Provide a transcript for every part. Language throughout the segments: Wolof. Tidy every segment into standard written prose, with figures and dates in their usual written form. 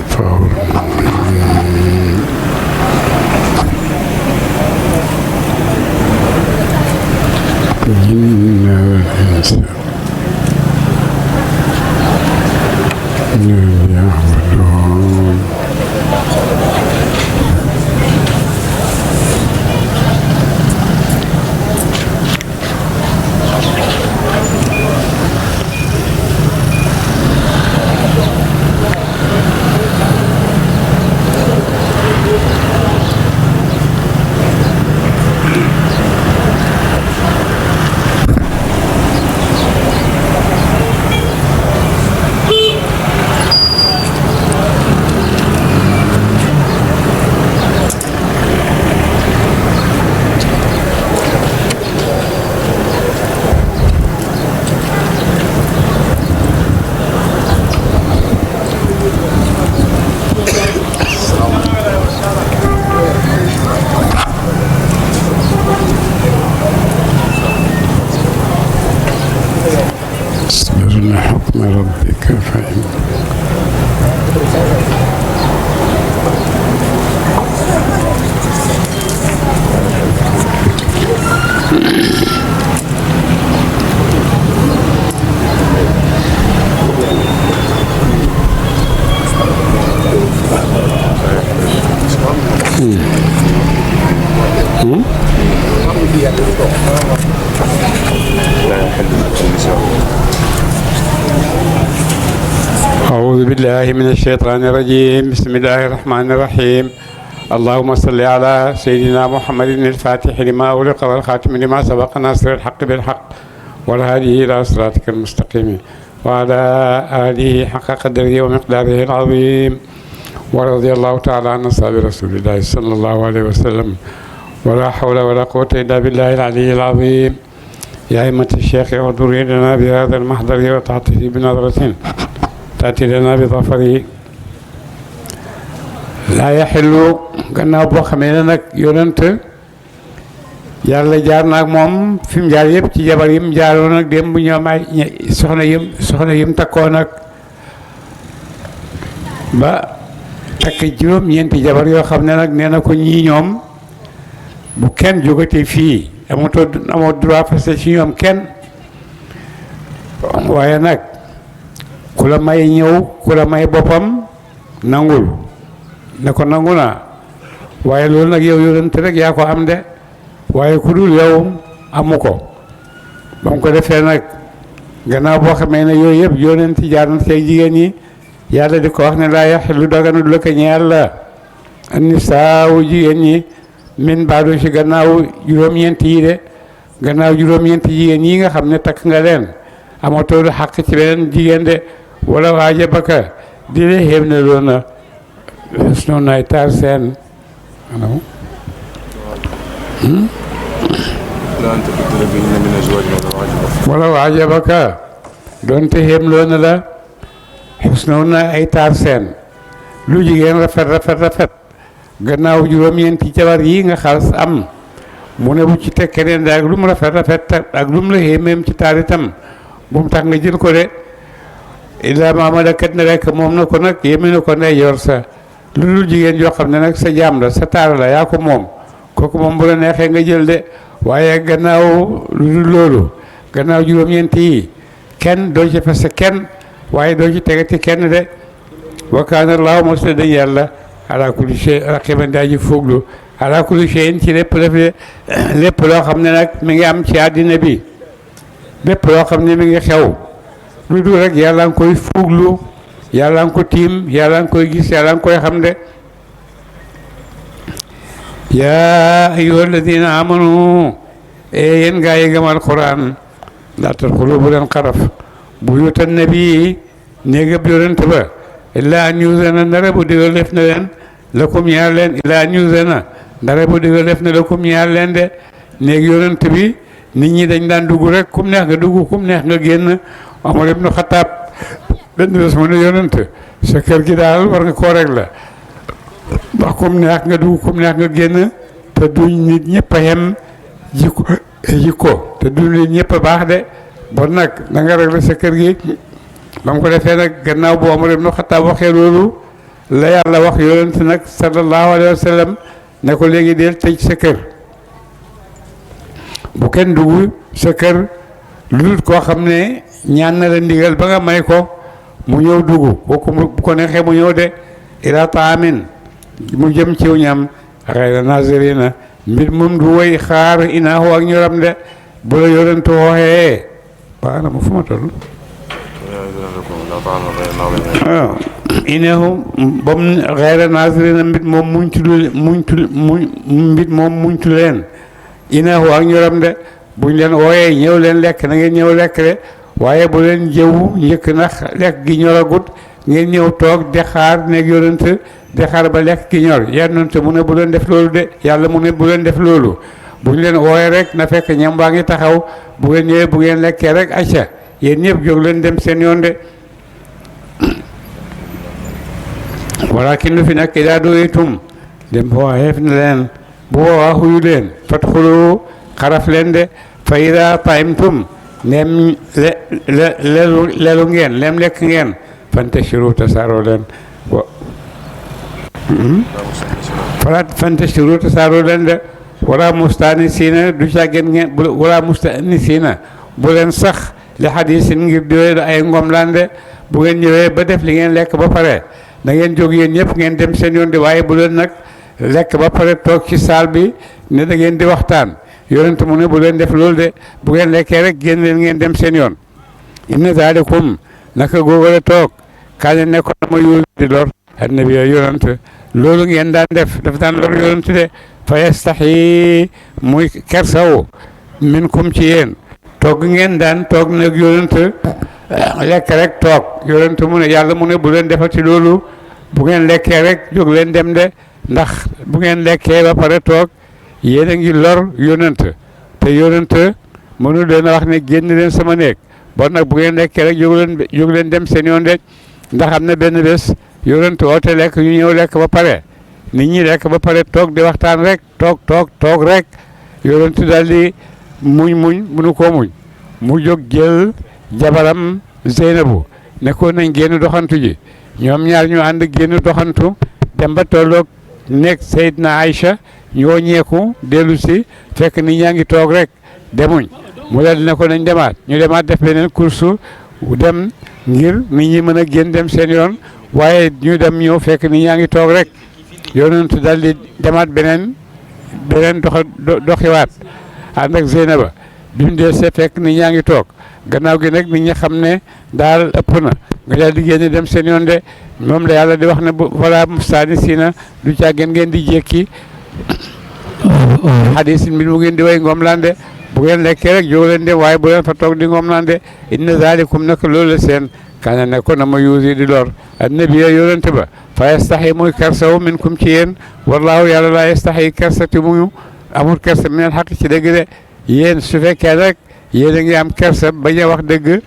فور الجن والإنس يعبدون اصبر لحكم ربك فإن أعوذ بالله من الشيطان الرجيم بسم الله الرحمن الرحيم اللهم صل على سيدنا محمد الفاتح لما أغلق والخاتم لما سبق ناصر الحق بالحق والهادي إلى صراطك المستقيم وعلى آله حق قدره ومقداره العظيم ورضي الله تعالى عن أصحاب رسول الله صلى الله عليه وسلم ولا حول ولا قوة إلا بالله العلي العظيم يا أئمة الشيخ اعذروا لنا بهذا المحضر وتعطفي بنظرة تأتي لنا بظفر لا يحل gannaaw boo xamee ne nag yonent yàlla jaar na ak moom fi mu jaar yëpp ci jabar yim jaaroon nag dem bu ñoom ay soxna yim takkoon nag ba takk juróom-ñeenti jabar yoo xam ne nag nee na ko ñii ñoom bu kenn jógatee fii amoo droit fase ci ñoom kenn waaye nag ku la may ñëw ku la may boppam nangul ne ko nangu naa waaye loolu nag yow yonent rek yaa ko am de waaye ku dul yow amu ko ba mu ko defee nag gannaaw boo xamee ne yooyu yëpp yonent jaar na ci jigéen ñi yàlla di ko wax ne laa yaxillu daganu la ko ñeel la nisaawu jigéen ñi min baadu ci gannaaw juróom-ñeent yi de gannaaw juróom-ñeent jigéen yi nga xam ne takk nga leen amatoo xàq ci beneen jigéen de wala waaja baka di le xéem ne loon na snow nay taar seen anam wala waaja baka doonte xéem loon na la snow na ay taar seen lu jigéen rafet gannaaw juróom-ñeenti jabar yi nga xaas am mu ne bu ci teg keneen de ak lu mu rafet ak lu mu la xéemeem ci taar itam bu mu tax nga jël ko de illaa maa malakat ne rek moom na ko nag yéeme na ko ndey yor sa lu dul jigéen joo xam ne nag sa jaam la sa taar la yaa ko moom kooku moom bu la neexee nga jël de waaye gannaaw lu dul loolu gannaaw juróom-ñeenti yi kenn doo ci fase kenn waaye doo ci tegati kenn de wa kaana Allaahu mos na dañ yàlla ala kulli shay raqiiban daa ji fooglu ala kulli shay'in ci lépp loo xam ne nag mi ngi am ci àddina bi lépp loo xam ne mi ngi xew lu dul rek yàlla nga koy fuuglu yàlla nga ko tiim yàlla nga koy gis yàlla nga koy xam de yaa ayyuha alladina amanu yéen gaa yi gëm alquran laa tadxulu bu leen xaraf buyuta nabi néegab yonent ba illaa an yuzana ndare bu digal def na leen lakum ñaar leen illaa an yuzana ndare bu digal def na lakum ñaar leen de néeg yonent bi nit ñi dañ daan dugg rek kum neex nga dugg kum neex nga génn Omar ibnu Xataab benn bés mu ne yonent sa kër gi daal war nga koo rek la ndax kum neex nga dugg kum neex nga génn te duñ nit ñëpp a yem jikko te duñ nit ñëpp a baax de bon nag da nga rek la sa kër gi ba mu ko defee nag gannaaw bu Omar ibnu Xataab waxee loolu la yàlla wax yonent nag sallallahu alayhi wa sallam ne ko léegi del tëj sa kër bu kenn dugg sa kër lu dul koo xam ne ñaan na la ndigal ba nga may ko mu ñëw dugg kooku bu ko neexee mu ñëw de ila taamin mu jëm ciw ñam xayra nazirina mbir moom du woy xaar inaahu ak ñoram de bu la yonentu waxee baax na mu fu ma toll waaw inaahu ba mu xayra nazirina mbir moom muñtu leen inaahu ak ñoram de buñ leen wooyee ñëw leen lekk na ngeen ñëw lekk de waaye bu leen jëwu njëkk ndax lekk gi ñoragut ngeen ñëw toog di xaar nekk yonent di xaar ba lekk gi ñor yonent mu ne bu leen def loolu de yàlla mu ne bu leen def loolu bu ñu leen wooyee rek na fekk ñam baa ngi taxaw bu ngeen ñëwee bu ngeen lekkee rek acca yéen ñëpp jóg leen dem seen yoon de walakin lu fi nekk idaa du'itum dem waxeef na leen bu boobaa xuyu leen fadxulu xaraf leen de fa idaa ta'imtum ndem lelu ngeen ndem lekk ngeen fantashiru tasaaroo leen fantashiru tasaaroo leen de wala mustanisiina du càggeen ngeen wala mustanisiina bu leen sax li hadiisin ngir diwee ay ngomlaan de bu ngeen ñëwee ba def li ngeen lekk ba pare da ngeen jóg yéen ñëpp ngeen dem seen yoon di waaye bu leen nag lekk ba pare toog ci saal bi ne da ngeen di waxtaan yonent mu ne bu leen def loolu de bu ngeen lekkee rek génn leen ngeen dem seen yoon inna zaalikum naka góogale toog kaane nekkoon na ma yuul di lor annabi yonent loolu ngeen daan def dafa daan lor yonent de fa yastaxi muy kersaw minkum ci yéen toog ngeen daan toog nag yonent lekk rek toog yonent mu ne yàlla mu ne bu leen defati loolu bu ngeen lekkee rek jóg leen dem de ndax bu ngeen lekkee ba pare toog yéen a ngi lor yonent te yonent mënu leen a wax ne génn leen sama néeg bon nag bu ngeen lekkee rek jóg leen dem seen yoon de ndax am na benn bés yonent oote lekk ñu ñëw lekk ba pare nit ñi lekk ba pare toog di waxtaan rek toog rek yonent daal di muñ mënu koo muñ mu jóg jël jabaram Zeynabu nekkoon nañ génn doxantu ji ñoom ñaar ñu ànd génn doxantu dem ba tolloog nekk Seydina Aïcha ñoo ñeeku dellu si fekk nit ñaa ngi toog rek demuñ mu daal ne ko nañ demaat ñu demaat def beneen course dem ngir nit ñi mën a génn dem seen yoon waaye ñu dem ñëw fekk nit ñaa ngi toog rek yonent daal di demaat beneen doxiwaat ànd ak Zeynaba bi mu dee see fekk nit ñaa ngi toog gannaaw gi nag nit ñi xam ne daal ëpp na nga daal di génn dem seen yoon de moom la yàlla di wax ne bu wala mustaanisiina du càggeen ngeen di jékki hadiisin mbir mu ngeen di way ngomlande bu ngeen lekkee rek jóg leen dem waaye bu leen fa toog di ngomlande inna zaalikum naka loolu la seen kaana nekkoon na ma yuusi di lor annabiya yonente ba fa yastaxi muy kersawu minkum ci yéen wallaahu yàlla laa yastaxi kersati mu amul kersa minal xaq ci dëgg de yéen su fekkee rek yéen a ngi am kersa bañ a wax dëgg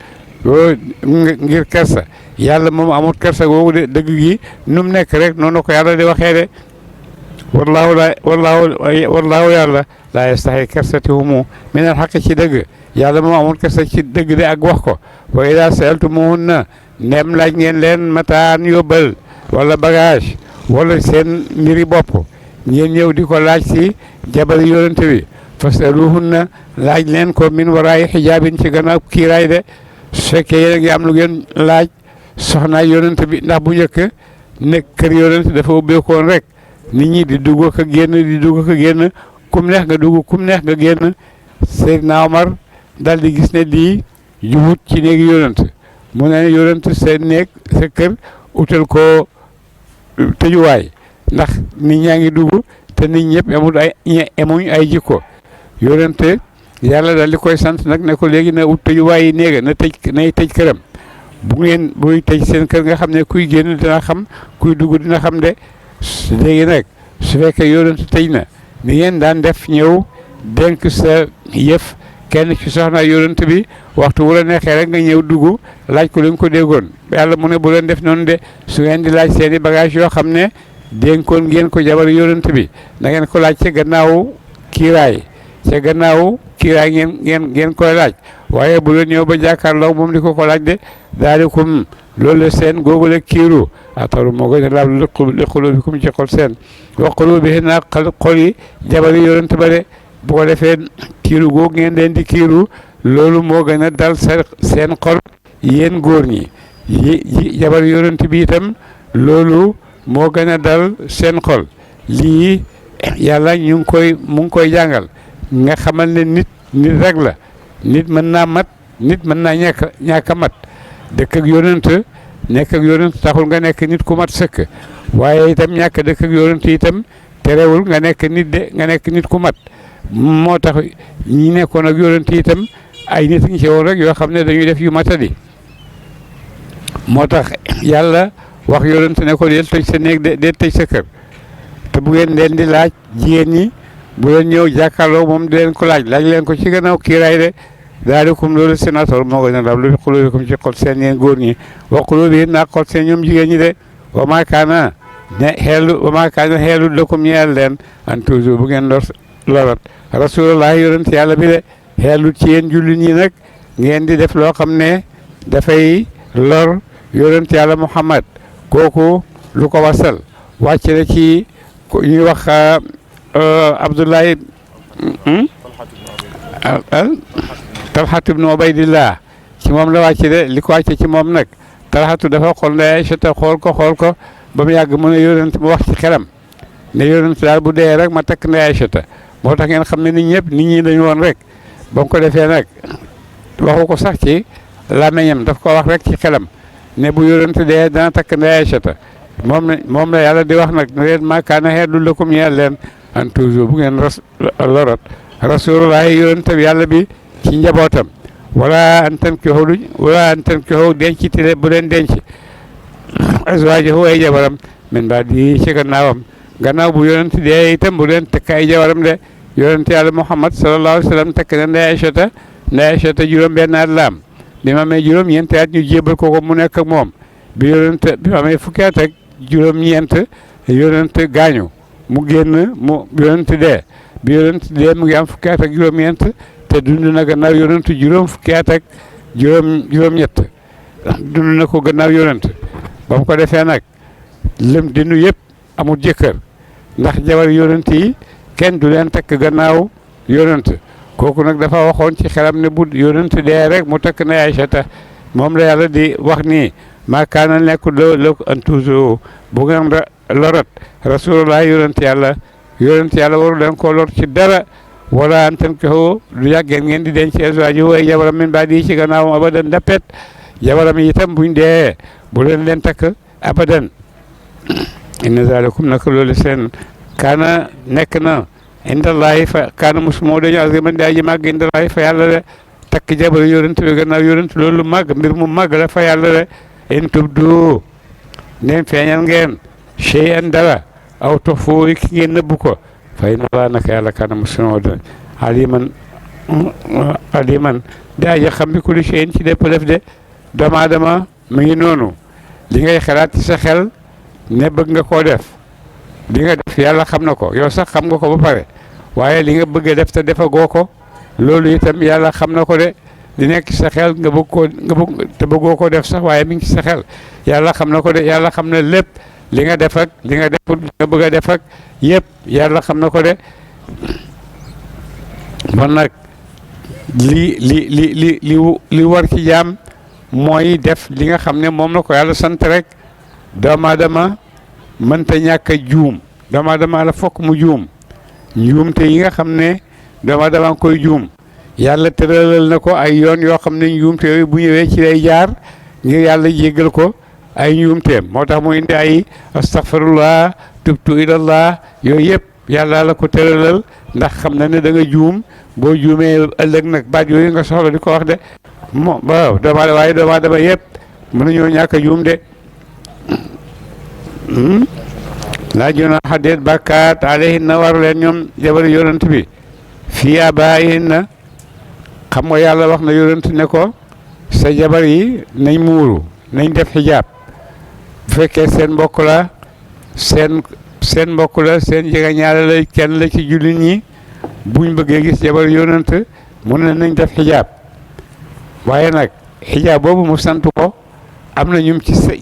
ngir kersa yàlla moom amul kersa googu de dëgg gi nu mu nekk rek noonu ko yàlla di waxee de wallaahu yàlla laa yastaxi kersati humu minal xaq ci dëgg yàlla moom amul kersa ci dëgg de ak wax ko wa idaa sa'altumuhunna ndem laaj ngeen leen mataan yóbbal wala bagage wala seen mbiri bopp ngeen ñëw di ko laaj si jabar yonent bi fasaluhunna laaj leen ko min waraayi xijaabin ci gannaaw kiiraay de su fekkee yéen a ngi am lu ngeen laaj soxnaay yonent bi ndax bu njëkk nekk kër yonent dafa ubbeekoon rek nit ñi di dugg ak a génn kum neex nga dugg kum neex nga génn Seydina Omar dal di gis ne lii jubut ci néegi yonent mu ne yonent seen néeg sa kër utal ko tëjuwaay ndax nit ñaa ngi dugg te nit ñëpp amuñ ay jikko yonent yàlla dal di koy sant nag ne ko léegi na ut tëjuwaay yi néega nay tëj këram buy tëj seen kër nga xam ne kuy génn dina xam kuy dugg dina xam de léegi nag su fekkee yonent tëj na ni ngeen daan def ñëw dénk sa yëf kenn ci soxna yonent bi waxtu wu la neexee rek nga ñëw dugg laaj ko li nga ko déggoon yàlla mu ne bu leen def noonu de su ngeen di laaj seen i bagage yoo xam ne dénkoon ngeen ko jabar yonent bi na ngeen ko laaj ca gannaaw kiiraay ngeen koy laaj waaye bu leen ñëw ba jàkkaarloo moom di ko laaj de daalikum loolu seen googule kiiru ataru moo gën a laab li quluubikum ci xol seen wa quluubihinna xol yi jabari yonent ba de bu ko defee kiiru googu ngeen leen di kiiru loolu moo gën a dal seen xol yéen góor ñi jabar yonent bi itam loolu moo gën a dal seen xol lii yàlla mu ngi koy jàngal nga xamal ne nit rek la nit mën naa mat nit mën naa ñàkk a mat dëkk ak yonent nekk ak yonent taxul nga nekk nit ku mat sëkk waaye itam ñàkk dëkk ak yonent itam terewul nga nekk nit ku mat moo tax ñi nekkoon ak yonent itam ay nit ñi ci woon rek yoo xam ne dañuy def yu matadi moo tax yàlla wax yonent ne ko del tëj sa néeg del tëj sa kër te bu ngeen leen di laaj jigéen ñi bu leen ñëw jàkkaarloo moom di leen ko laaj leen ko ci gannaaw kiiraay de daalikum loolu sénateur moo gën a laab lu xulubikum ci xol seen yéen góor ñi wa qulubihinna xol seen ñoom jigéen ñi de wa maa kaana xeelu lakum ñeel leen an toujours bu ngeen lorat rasulullah yonent yàlla bi de xeelut ci yéen jullit ñi nag ngeen di def loo xam ne dafay lor yonent yàlla Muhammad kooku lu ko wasal wàcc na ci ñuy wax Abdullahi Talxatu ibnu Ubaydillah ci moom la wàcc de li ko wàcce ci moom nag Talxatu dafa xool Ndey Aysata xool ko ba mu yàgg mu ne yonent mu wax ci xelam ne yonent daal bu dee rek ma takk Ndey Aysata moo tax ngeen xam ne nit ñi dañu woon rek ba mu ko defee nag waxu ko sax ci làmmiñam daf ko wax rek ci xelam ne bu yonent dee dana takk Ndey Aysata moom la yàlla di wax nag ne leen maa kaana xeelu lakum ñeel leen an toujours bu ngeen lorot rasulullahi yonent bi yàlla bi ci njabootam wala an tankihu denc te bu leen denc azwaajahu ay jabaram min ba'di ci gannaaw bu yonent dee itam bu leen takk ay jabaram de yonent yàlla Muhammad sallallahu alayhi wa sallam takk na Ndey Aysata juróom benn at la am bi ma amee juróom ñeenti at ñu jébal ko mu nekk ak moom bi ma amee fukki at ak juróom ñeent yonent gaañu mu génn yonent dee bi yonent dee mu ngi am fukki at ak juróom ñeent te dund na gannaaw yonent juróom fukki at ak juróom ñett dund na ko gannaaw yonent ba mu ko defee nag lim dindu yëpp amul jëkkër ndax jabar yonent yi kenn du leen takk gannaaw yonent kooku nag dafa waxoon ci xelam ne bu yonent dee rek mu takk Ndey Aysata moom la yàlla di wax nii maa kaana nekkul la an toujours bu ngeen lorat rasulullah yonent yàlla waru leen ko lor ci dara wala an tankihu du yàggeen ngeen di denc azwaajahu ay jabaram min ba'di ci gannaawam abadan dappet jabaram yi itam buñ dee bu leen takk abadan inna zalikum naka loolu seen kaana nekk na indallahi fa kaana moo dañu aziman di aji màgg indallahi fa yàlla de takk jabar yonent bi gannaaw yonent loolu màgg mbir mu màgg la fa yàlla de in tubdu neen feeñal ngeen shay'an dara aw tuxfuuhu ki ngeen nëbbu ko fa inna allaha naka yàlla kaana moo da aliman di aji xam bi kulli shay'in ci lépp def de doomu aadama mu ngi noonu li ngay xalaat ci sa xel ne bëgg nga koo def li nga def yàlla xam na ko yow sax xam nga ko ba pare waaye li nga bëgg a def te defagoo ko loolu itam yàlla xam na ko de li nekk ci sa xel nga bëgg te bëggoo ko def sax waaye mi ngi ci sa xel yàlla xam na ko de yàlla xam na lépp li nga def ak li nga deful li nga bëgg a def ak yëpp yàlla xam na ko de man nag li war ci jaam mooy def li nga xam ne moom la ko yàlla sant rek doomu aadama mënta ñàkk a juum doomu aadama la fokk mu juum njuumte yi nga xam ne doomu aadama nga koy juum yàlla tëralal na ko ay yoon yoo xam ne njuumte yooyu bu ñëwee ci lay jaar ngir yàlla jéggal ko ay njuumteem moo tax mu indi ay astaghfirullah tubtu ilallah yooyu yëpp yàlla la ko tëralal ndax xam na ne da nga juum boo juumee ëllëg nag baat yooyu nga soxla di ko wax de waaw doomu aadama yëpp mënuñoo ñàkk a juum de laa junaaha déet bàkkaat alayhinna war leen ñoom jabari yonent bi fii abaayihinna xam nga yàlla wax na yonent ne ko sa jabar yi nañ muuru nañ def xijaab bu fekkee seen mbokk la seen mbokk la seen jegeñaale la kenn la ci jullit ñi buñ bëggee gis jabar yonent mu ne nañ def xijaab waaye nag xijaab boobu mu sant ko am na ñum ci setti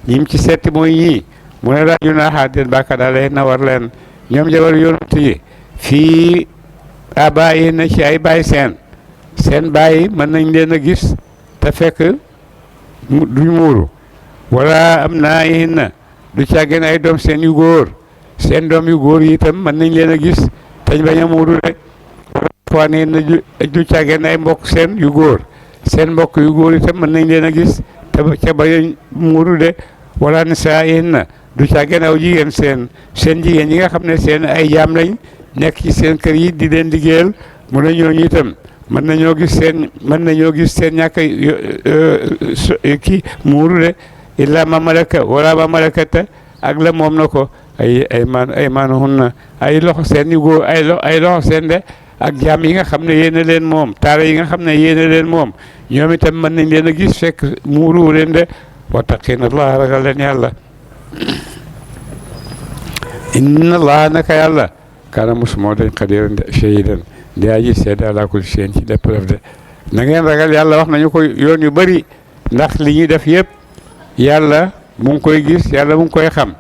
ñim ci setti mooy ñii mu ne laa junaaha den bàkkaar alayhi na war leen ñoom jabar yonent yi fii abaayi na ci ay baay seen baay mën nañ leen a gis te fekk duñ muuru wala am naa yin na du càggeen ay doom seen yu góor seen doom yu góor yi itam mën nañ leen a gis teñ bañ a muuru de fois ne na du càggeen ay mbokk seen yu góor seen mbokk yu góor itam mën nañ leen a gis te ca bañ a muuru de wala nisaa yin na du càggeen aw jigéen seen jigéen yi nga xam ne seen ay jaam lañ nekk ci seen kër yi di leen liggéeyal mu ne ñooñu itam mën nañoo gis seen ñàkk kii muuru de illa ma malaka wala ma malakata ak la moom na ko ay maanuhun na ay loxo seen yu góor ay loxo seen de ak jaam yi nga xam ne yéen a leen moom taara yi nga xam ne yéen a leen moom ñoom itam mën nañ leen a gis fekk muuru leen de wattaqina allah ragal leen yàlla inna allah naka yàlla kaana mos moo dañ xadiran shahidan di aji seede ala kulli shay'in ci lépp def de na ngeen ragal yàlla wax nañu ko yoon yu bëri ndax li ñuy def yëpp yàlla mu ngi koy gis yàlla mu ngi koy xam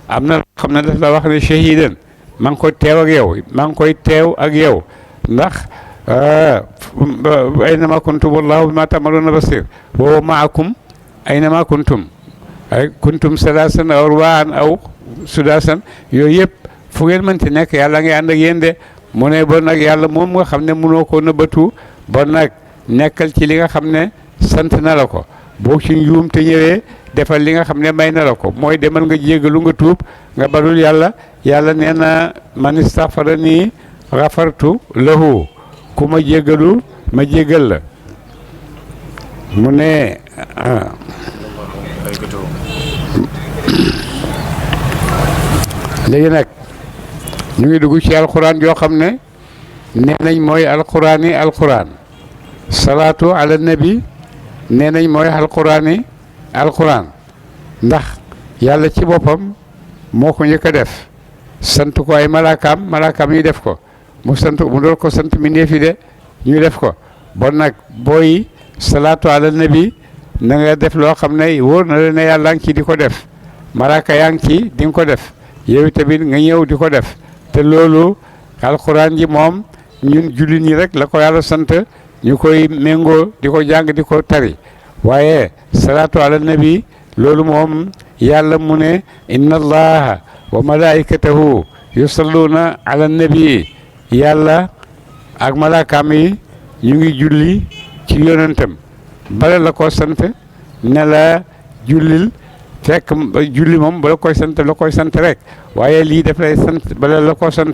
am na xam ne daf la wax ne shahidan maa ngi koy teew ak yow maa ngi koy teew ak yow ndax aynama kuntum wallahu bima ta'maluna basir wa huwa ma'akum aynama kuntum ay kuntum salaasan aw arba'an aw sudaasan yooyu yëpp fu ngeen mënti nekk yàlla ngay ànd ak yéen de mu ne bon nag yàlla moom nga xam ne mënoo ko nëbbatu bon nag nekkal ci li nga xam ne sant na la ko boo ci njuum te ñëwee defal li nga xam ne may na la ko mooy demal nga jéggalu nga tuub nga barul yàlla nee na man istaghfarani ghafartu lahu ku ma jéggalu ma jéggal la mu ne léegi nag ñu ngi dugg ci alquran yoo xam ne nee nañ mooy alquran yi alquran salaatu ala nabi nee nañ mooy alquran yi alquran ndax yàlla ci boppam moo ko njëkk a def sant ko ay malaakaam yi def ko mu doon ko sant mbindéef yi de ñu def ko bon nag booy salaatu ala nabi na nga def loo xam ne wóor na la ne yàlla ngi ci di ko def malaaka yaa ngi ci di nga ko def yow tamit nga ñëw di ko def te loolu alxuraan ji moom ñun jullit ñi rek la ko yàlla sant ñu koy méngoo di ko jàng di ko tari waaye salaatu ala nabi loolu moom yàlla mu ne inna allaha wa malaikatahu yusalluuna ala nabi yàlla ak malaakaam yi ñu ngi julli ci yonentam bala la ko sant ne la jullil fekk julli moom bala koy sant rek waaye lii daf lay sant bala la ko sant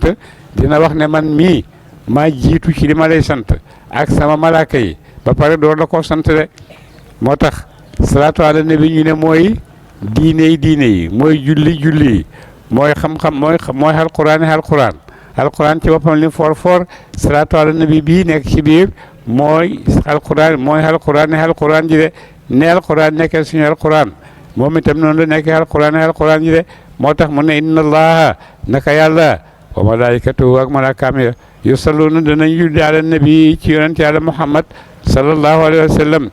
dina wax ne man mii maa jiitu ci li ma lay sant ak sama malaaka yi ba pare door la ko sant de moo tax salaatu ala nabi ñu ne mooy diine yi mooy julli yi mooy xam-xam mooy alquran ci boppam li for salaatu ala nabi bii nekk ci biir mooy alquran ji de ne alquran nekkee suñu alquran moom itam noonu la nekkee alquran ji de moo tax mu ne inna allaha naka yàlla wa malaikatu ak malaakaam ya yusalluna danañ julli ala nabi ci yonent yàlla muhammad sallallahu alayhi wa sallam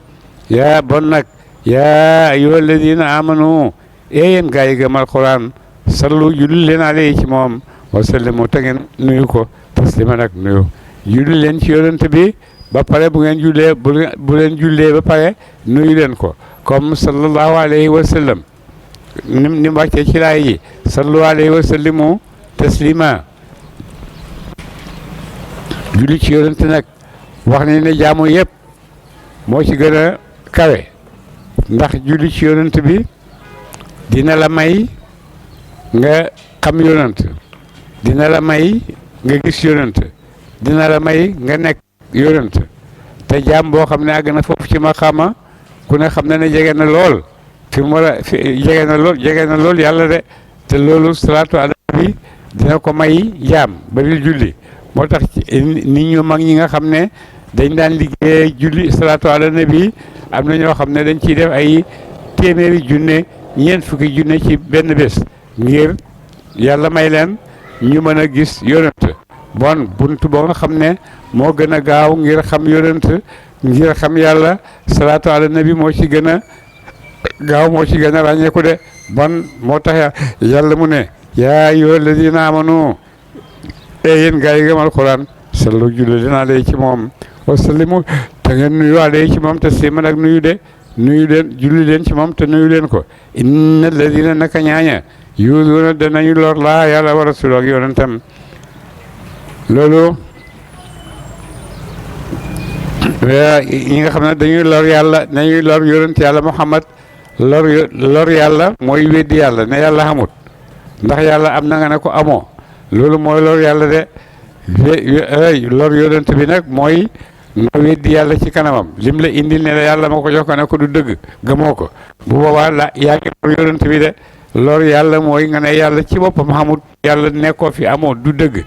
yaa bon nag yaa ayyuha alladina amanu yéen gaa yi gëm alquran sallu julli leen alayhi ci moom wa sallimu te ngeen nuyu ko taslima nag nuyu julli leen ci yonent bi ba pare bu ngeen jullee bu leen jullee ba pare nuyu leen ko comme sallallahu alayhi wa sallam ni mu wàccee ci laay yi sallu alayhi wa sallimu taslima julli ci yonent nag wax nañ ne jaamu yëpp moo ci gën a kawe ndax julli ci yonent bi dina la may nga xam yonent dina la may nga gis yonent dina la may nga nekk yonent te jaam boo xam ne àgg na foofu ci maqaama ku ne xam na ne jege na lool fi mu war a jege na lool yàlla de te loolu salaatu ala nabi dina ko may jaam baril julli moo tax nit ñu mag ñi nga xam ne dañ daan liggéey julli salaatu ala nabi am na ñoo xam ne dañ ciy def ay téeméeri junne ñeent fukki junne ci benn bés ngir yàlla may leen ñu mën a gis yonent bon bunt boo nga xam ne moo gën a gaaw ngir xam yonent ngir xam yàlla salaatu ala nabi moo ci gën a gaaw moo ci gën a ràññeeku de bon moo tax yàlla mu ne yaa ayyuha alladina amanu yéen gaa yi gëm alquran sallu julli leen alayhi ci moom wa sallimu te ngeen nuyu alayhi ci moom te tasliman ak nuyu de nuyu leen julli leen ci moom te nuyu leen ko inna alladina naka ñaaña yuuduuna danañu lor laa yàlla wa rasulahu ak yonentam loolu ñi nga xam ne dañuy lor yàlla dañuy lor yonent yàlla Muhammad lor yàlla mooy weddi yàlla ne yàlla xamut ndax yàlla am na nga ne ko amoo loolu mooy lor yàlla de lor yonent bi nag mooy nga weddi yàlla ci kanamam lim la indil ne la yàlla ma ko jox ko ne ko du dëgg gëmoo ko bu boobaa la yaa ngi lor yonent bi de lor yàlla mooy nga ne yàlla ci boppam xamut yàlla nekkoo fi amoo du dëgg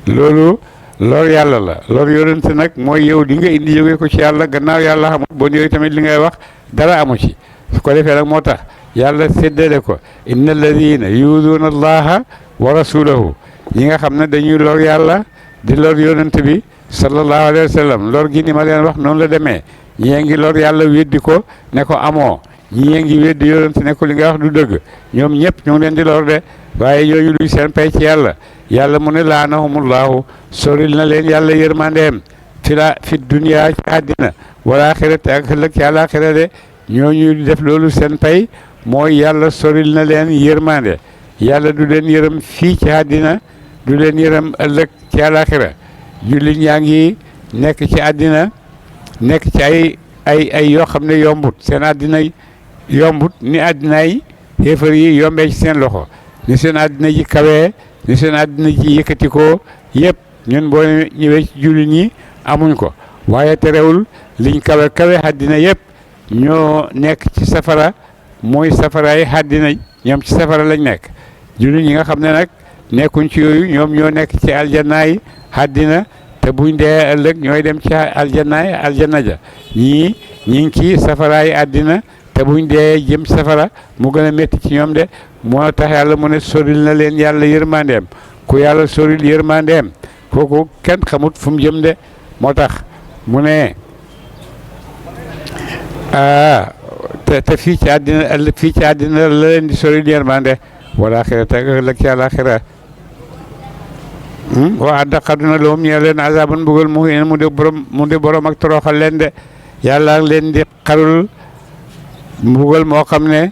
loolu lor yàlla la lor yonent nag mooy yow li nga indi jógee ko ci yàlla gannaaw yàlla xamut bon yooyu tamit li ngay wax dara amu ci su ko defee nag moo tax yàlla séddale ko inna alladina yuuduuna allaha wa rasulahu ñi nga xam ne dañuy lor yàlla di lor yonent bi sallallahu alayhi wa sallam lor gi ni ma leen wax noonu la demee ñii ngi lor yàlla weddi ko ne ko amoo ñii ngi weddi yonent ne ko li nga wax du dëgg ñoom ñëpp ñu ngi leen di lor de waaye yooyu luy seen pay ci yàlla yàlla mu ne laanahumullahu soril na leen yàlla yërmandeem fi dunya ci àddina wala axirate ak ëllëg ci àllaaxira de ñooñu def loolu seen pay mooy yàlla soril na leen yërmande yàlla du leen yërëm fii ci àddina du leen yërëm ëllëg ci àllaaxira jullit ñaa ngi nekk ci àddina nekk ci ay yoo xam ne yombut seen àddina yombut ni àddina yi xéefar yi yombee ci seen loxo ni seen àddina ji kawee ni seen àddina ji yëkkatikoo yëpp ñun boo ñëwee ci jullit ñi amuñ ko waaye terewul liñ kawe àddina yëpp ñoo nekk ci safara mooy safaraay àddina ñoom ci safara lañ nekk jullit ñi nga xam ne nag nekkuñ ci yooyu ñoom ñoo nekk ci aljannaay àddina te buñ dee ëllëg ñooy dem ci aljannaay aljanna ja ñi ngi ci safaraay àddina te buñ dee jëm safara mu gën a métti ci ñoom de moo tax yàlla mu ne soril na leen yàlla yërmandeem ku yàlla soril yërmandeem kooku kenn xamut fu mu jëm de moo tax mu ne te fii ci àddina la leen di soril yërmande wala xira te ëllëg ci àllaaxira waa daqaduna lahum ñee leen azaban mbugal muhin mu di borom ak toroxal leen de yàlla leen di xarul mbugal moo xam ne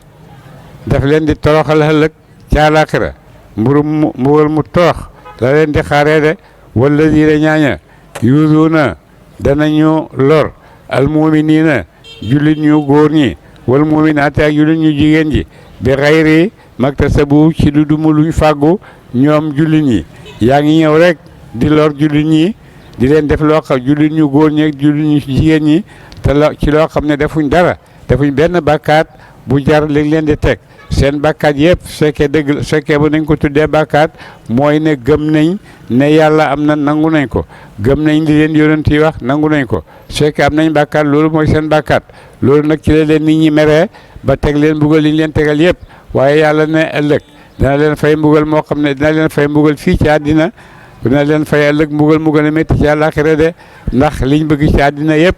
daf leen di toroxal ëllëg ci àllaaxira mbugal mu torox la leen di xaaree de walladina ñaaña yuuduuna danañu lor almuminina jullit ñu góor ñi wal muminaati ak jullit ñu jigéen ji bi xayri maktasabu ci lu dumu luñ fàggu ñoom jullit ñi yaa ngi ñëw rek di lor jullit ñi di leen def loo xam jullit ñu góor ñi ak jullit ñu jigéen ñi te ci loo xam ne defuñ dara defuñ benn bàkkaat bu jar li leen di teg seen bàkkaat yëpp fekkee dëgg fekkee ba nañ ko tuddee bàkkaat mooy ne gëm nañ ne yàlla am na nangu nañ ko gëm nañ li leen yonent yi wax nangu nañ ko fekkee am nañ bàkkaat loolu mooy seen bàkkaat loolu nag ci la leen nit ñi meree ba teg leen mbugal li ñu leen tegal yëpp waaye yàlla ne ëllëg dina leen fay mbugal moo xam ne dina leen fay mbugal fii ci àddina dina leen fay ëllëg mbugal mu gën a métti ci àllaaxira de ndax liñ bëgg ci àddina yëpp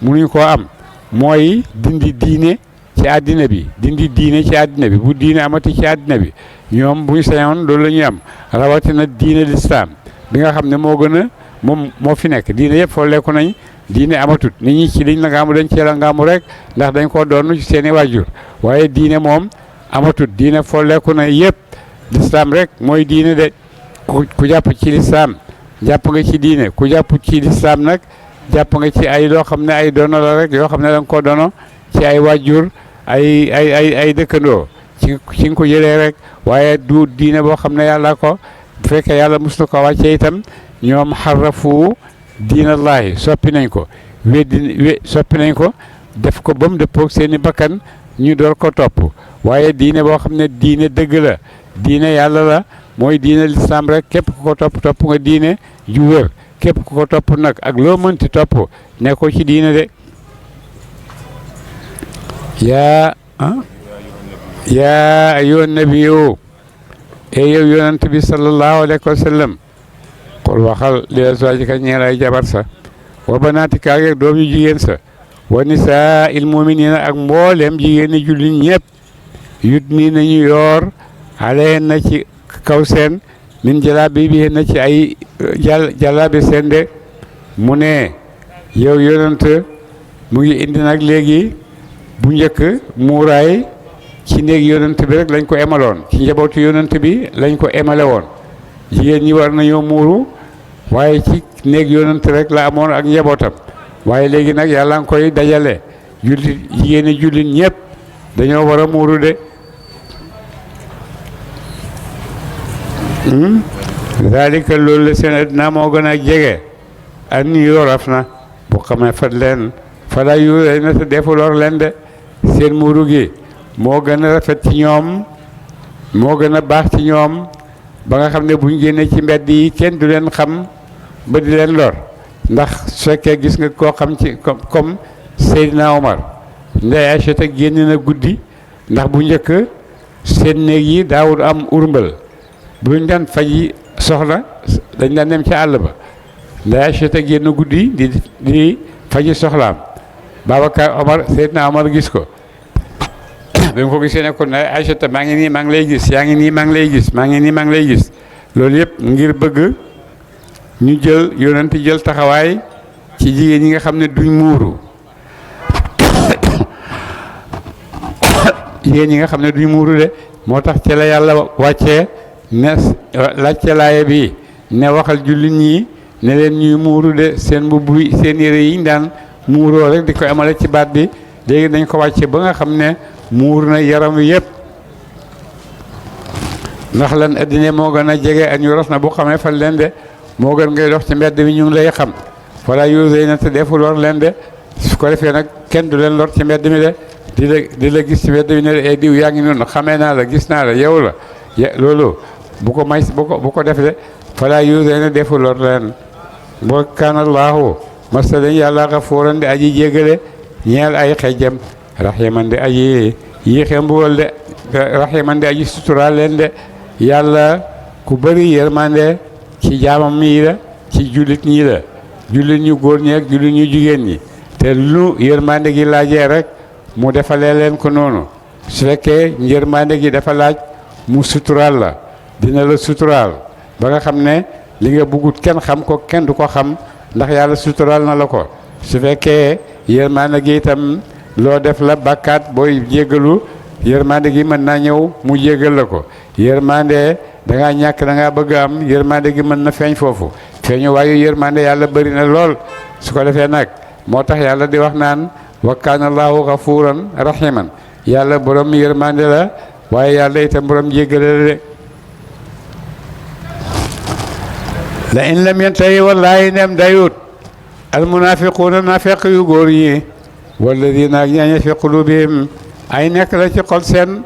mënuñ koo am mooy dindi diine ci àddina bi dindi diine ci àddina bi bu diine amati ci àddina bi ñoom buñ sañoon loolu la ñuy am rawatina diine lislaam bi nga xam ne moo gën a moom moo fi nekk diine yëpp folleeku nañ diine amatut nit ñi ci liñ la ngaamu dañ ci la ngaamu rek ndax dañ koo doon ci seen i waajur waaye diine moom amatut diine folleeku na yëpp lislaam rek mooy diine de ku jàpp ci lislaam jàpp nga ci diine ku jàpp ci lislaam nag jàpp nga ci ay loo xam ne ay dono la rek yoo xam ne da nga koo dono ci ay waajur ay dëkkandoo ci nga ko jëlee rek waaye du diine boo xam ne yàlla ko bu fekkee yàlla mus na ko wàcce itam ñoom xarrafu diinallaahi soppi nañ ko soppi nañ ko def ko ba mu dëppoog seen i bakkan ñu door ko topp waaye diine boo xam ne diine dëgg la diine yàlla la mooy diine lislaam rek képp ku ko topp nga diine ju wér képp ku ko topp nag ak loo mënti topp nekkoo ci diine de yaa ayyuhan nabiyyu yow yonent bi sallallahu alayhi wa sallam qul waxal li azwaajika ñeel ay jabar sa wa banaatika ak doom yu jigéen sa wa nisaa il muminina ak mboolem jigéen ñi jullit ñëpp yut nii nañu yoor aleen na ci kaw seen min jalaabi bi na ci ay jalaabi seen de mu ne yow yonent mu ngi indi nag léegi bu njëkk muuraay ci néeg yonent bi rek lañ ko emaloon ci njabootu yonent bi lañ ko emale woon jigéen ñi war nañoo muuru waaye ci néeg yonent rek la amoon ak njabootam waaye léegi nag yàlla nga koy dajale jullit jigéen ñi jullit ñëpp dañoo war a muuru de daalika loolu la seen addina moo gën a jege an yoraf na bu xamee fat leen fala yu na te defu lor leen de seen muuru gi moo gën a rafet ci ñoom moo gën a baax ci ñoom ba nga xam ne buñ génnee ci mbedd yi kenn du leen xam ba di leen lor ndax su fekkee gis nga koo xam ci comme Seydina Omar Ndey Aysata génn na guddi ndax bu njëkk seen néeg yi daawul am urmbal buñ daan faji soxla dañ daan dem ca àll ba Ndey Aysata génn guddi di faji soxlaam Babacar Omar Seydina Omar gis ko bi nga ko gisee ne ko Ndey Aysata maa ngi nii maa ngi lay gis yaa ngi nii maa ngi lay gis maa ngi nii maa ngi lay gis loolu yëpp ngir bëgg ñu jël yonent jël taxawaay ci jigéen ñi nga xam ne duñ muuru jigéen ñi nga xam ne duñ muuru de moo tax ci la yàlla wàccee ne laajte laaye bi ne waxal jullit ñi ne leen ñuy muuru de seen mbubb yi seen yére yi ñu daan muuroo rek di ko amale ci baat bi léegi dañ ko wàcce ba nga xam ne muur na yaram wi yëpp ndax lan addina moo gën a jege ak ñu ros na bu xamee fan leen de moo gën ngay dox ci mbedd mi ñu ngi lay xam wala yosey na te defu lor leen de su ko defee nag kenn du leen lor ci mbedd mi de di la gis ci mbedd mi ne ay diw yaa ngi noonu xamee naa la gis naa la yow la loolu bu ko def de fala yosey na defu lor leen boo kaanallaahu masta dañ yàlla xafuuran di aji jéggale ñeel ay xejjam raximan di aji yéexe mbugal de raximan di aji suturaal leen de yàlla ku bëri yërmande ci jaamam yi la ci jullit ñi la jullit ñu góor ñi ak jullit ñu jigéen ñi te lu yërmande gi laajee rek mu defalee leen ko noonu su fekkee yërmande gi dafa laaj mu suturaal la dina la suturaal ba nga xam ne li nga bëggut kenn xam ko kenn du ko xam ndax yàlla suturaal na la ko su fekkee yërmande gi itam loo def la bàkkaat booy jéggalu yërmande gi mën naa ñëw mu jéggal la ko yërmande da ngaa ñàkk da ngaa bëgg a am yërmande gi mën na feeñ foofu feeñu waayu yërmande yàlla bëri na lool su ko defee nag moo tax yàlla di wax naan wa kaana allaahu gafuuran rahiman yàlla borom yërmande la waaye yàlla itam borom jéggale la de la in lam yantahi wallaahi nem dayut al munafiquuna naafeq yu góor yi walladina ak ñaaña fi qulubihim ay nekk la ci xol seen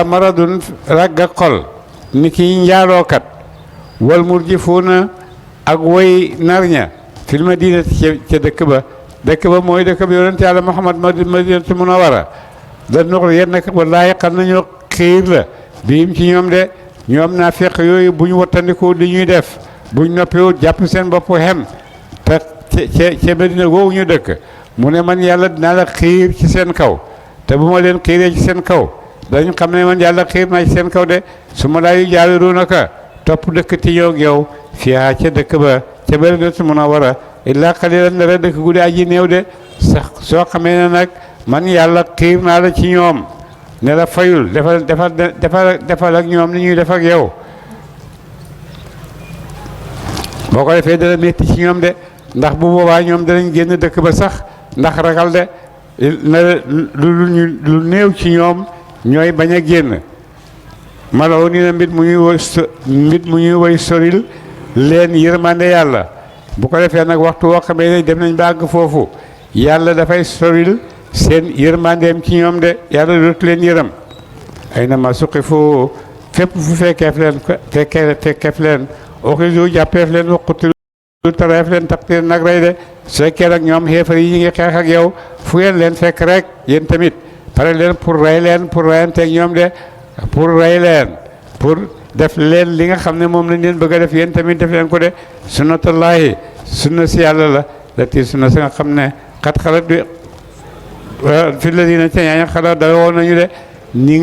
maradun ragg ak xol ni ki njaalookat wal murjifuuna ak woy narña fil madina ca dëkk ba mooy dëkk ba yonent yàlla Muhammad madinatu munawara da nuxur yenn nag wallaahi xam nañu xiir la biim ci ñoom de ñoom naa fekk yooyu bu ñu wattandikoo di ñuy def buñ noppiwut jàpp seen bopp xem te ca madina googu ñu dëkk mu ne man yàlla dinaa la xiir ci seen kaw te bu ma leen xiiree ci seen kaw dañ xam ne man yàlla xiir naa ci seen kaw de su ma laa yu jaawiruunaka topp dëkk ti yoog yow fiihaa ca dëkk ba ca Madinatu Munawwara illaa qaliilan dara dëkk gu di aji néew de sax soo xamee ne nag man yàlla xiir naa la ci ñoom ne la fayul defal ak ñoom ni ñuy def ak yow boo ko defee dana métti ci ñoom de ndax bu boobaa ñoom danañ génn dëkk ba sax ndax ragal de na lu néew ci ñoom ñooy bañ a génn malaw ni na mbit mu ñuy woy soril leen yërmande yàlla bu ko defee nag waxtu woo xamee ne dem nañ ba àgg foofu yàlla dafay soril seen yërmandeem ci ñoom de yàlla dootu leen yërëm ay na ma suqi fu fépp fu fekkeef leen oxisu jàppeef leen waqutilu tareef leen taqtir nag rey de su fekkee nag ñoom xeefar yi ñu ngi xeex ak yow fu ngeen leen fekk rek yéen tamit pare leen pour rey leen pour reyanteeg ñoom de pour rey leen pour def leen li nga xam ne moom lañ leen bëgg a def yéen tamit def leen ko de sunnatullaahi sunna si yàlla la lati sunna si nga xam ne xat xalat bi fi la dina ca ñaaña xalaat dara woon nañu de nii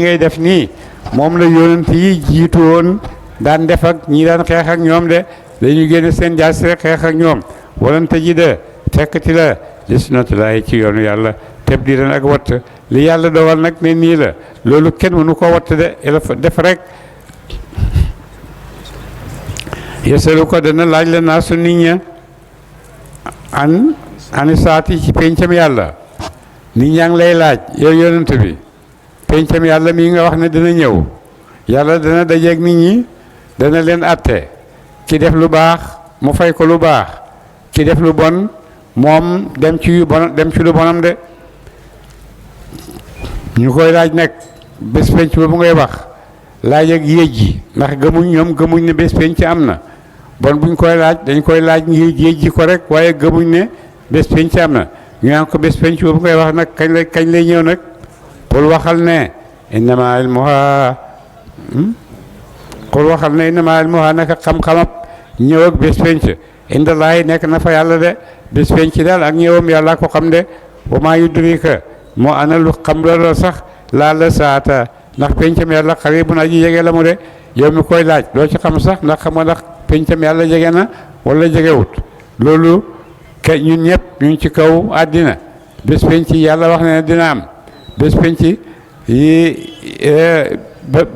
ngay def nii moom la yonent yi jiitu woon daan def ak ñi daan xeex ak ñoom de dañu génne seen jaasi rek xeex ak ñoom walante ji de fekkati la li sunnatullaahi ci yoonu yàlla teb di leen ak watt li yàlla dogal nag ne nii la loolu kenn mënu ko watt de def rek yesalu ko dana laaj la naa su nit ña ani saati ci pencam yàlla nit ñaa ngi lay laaj yow yonent bi pencam yàlla mii nga wax ne dina ñëw yàlla dana dajeeg nit ñi dana leen atte ki def lu baax mu fay ko lu baax ki def lu bon moom dem ci lu bonam de ñu koy laaj nag bés penc boobu ngay wax laaj ak yéej ji ndax gëmuñ ne bés penc am na bon buñ koy laaj dañ koy laaj ngir yéej ji ko rek waaye gëmuñ ne bés penc am na ñu naan ko bés penc boobu ngay wax nag kañ lay ñëw nag qul waxal ne innama ilmuha naka xam-xamab ñëw ak bés penc indallaahi nekk na fa yàlla de bés penc daal ak ñëwam yàlla ko xam de wa maa yudrika moo ana lu xam loolu sax laa la saata ndax pencam yàlla xaribun aji jege la mu de yow mi koy laaj doo ci xam sax ndax xam nga ndax pencam yàlla jege na wala jegewut loolu ñun ñëpp ñu ngi ci kaw àddina bés penc yàlla wax ne dina am bés penc yi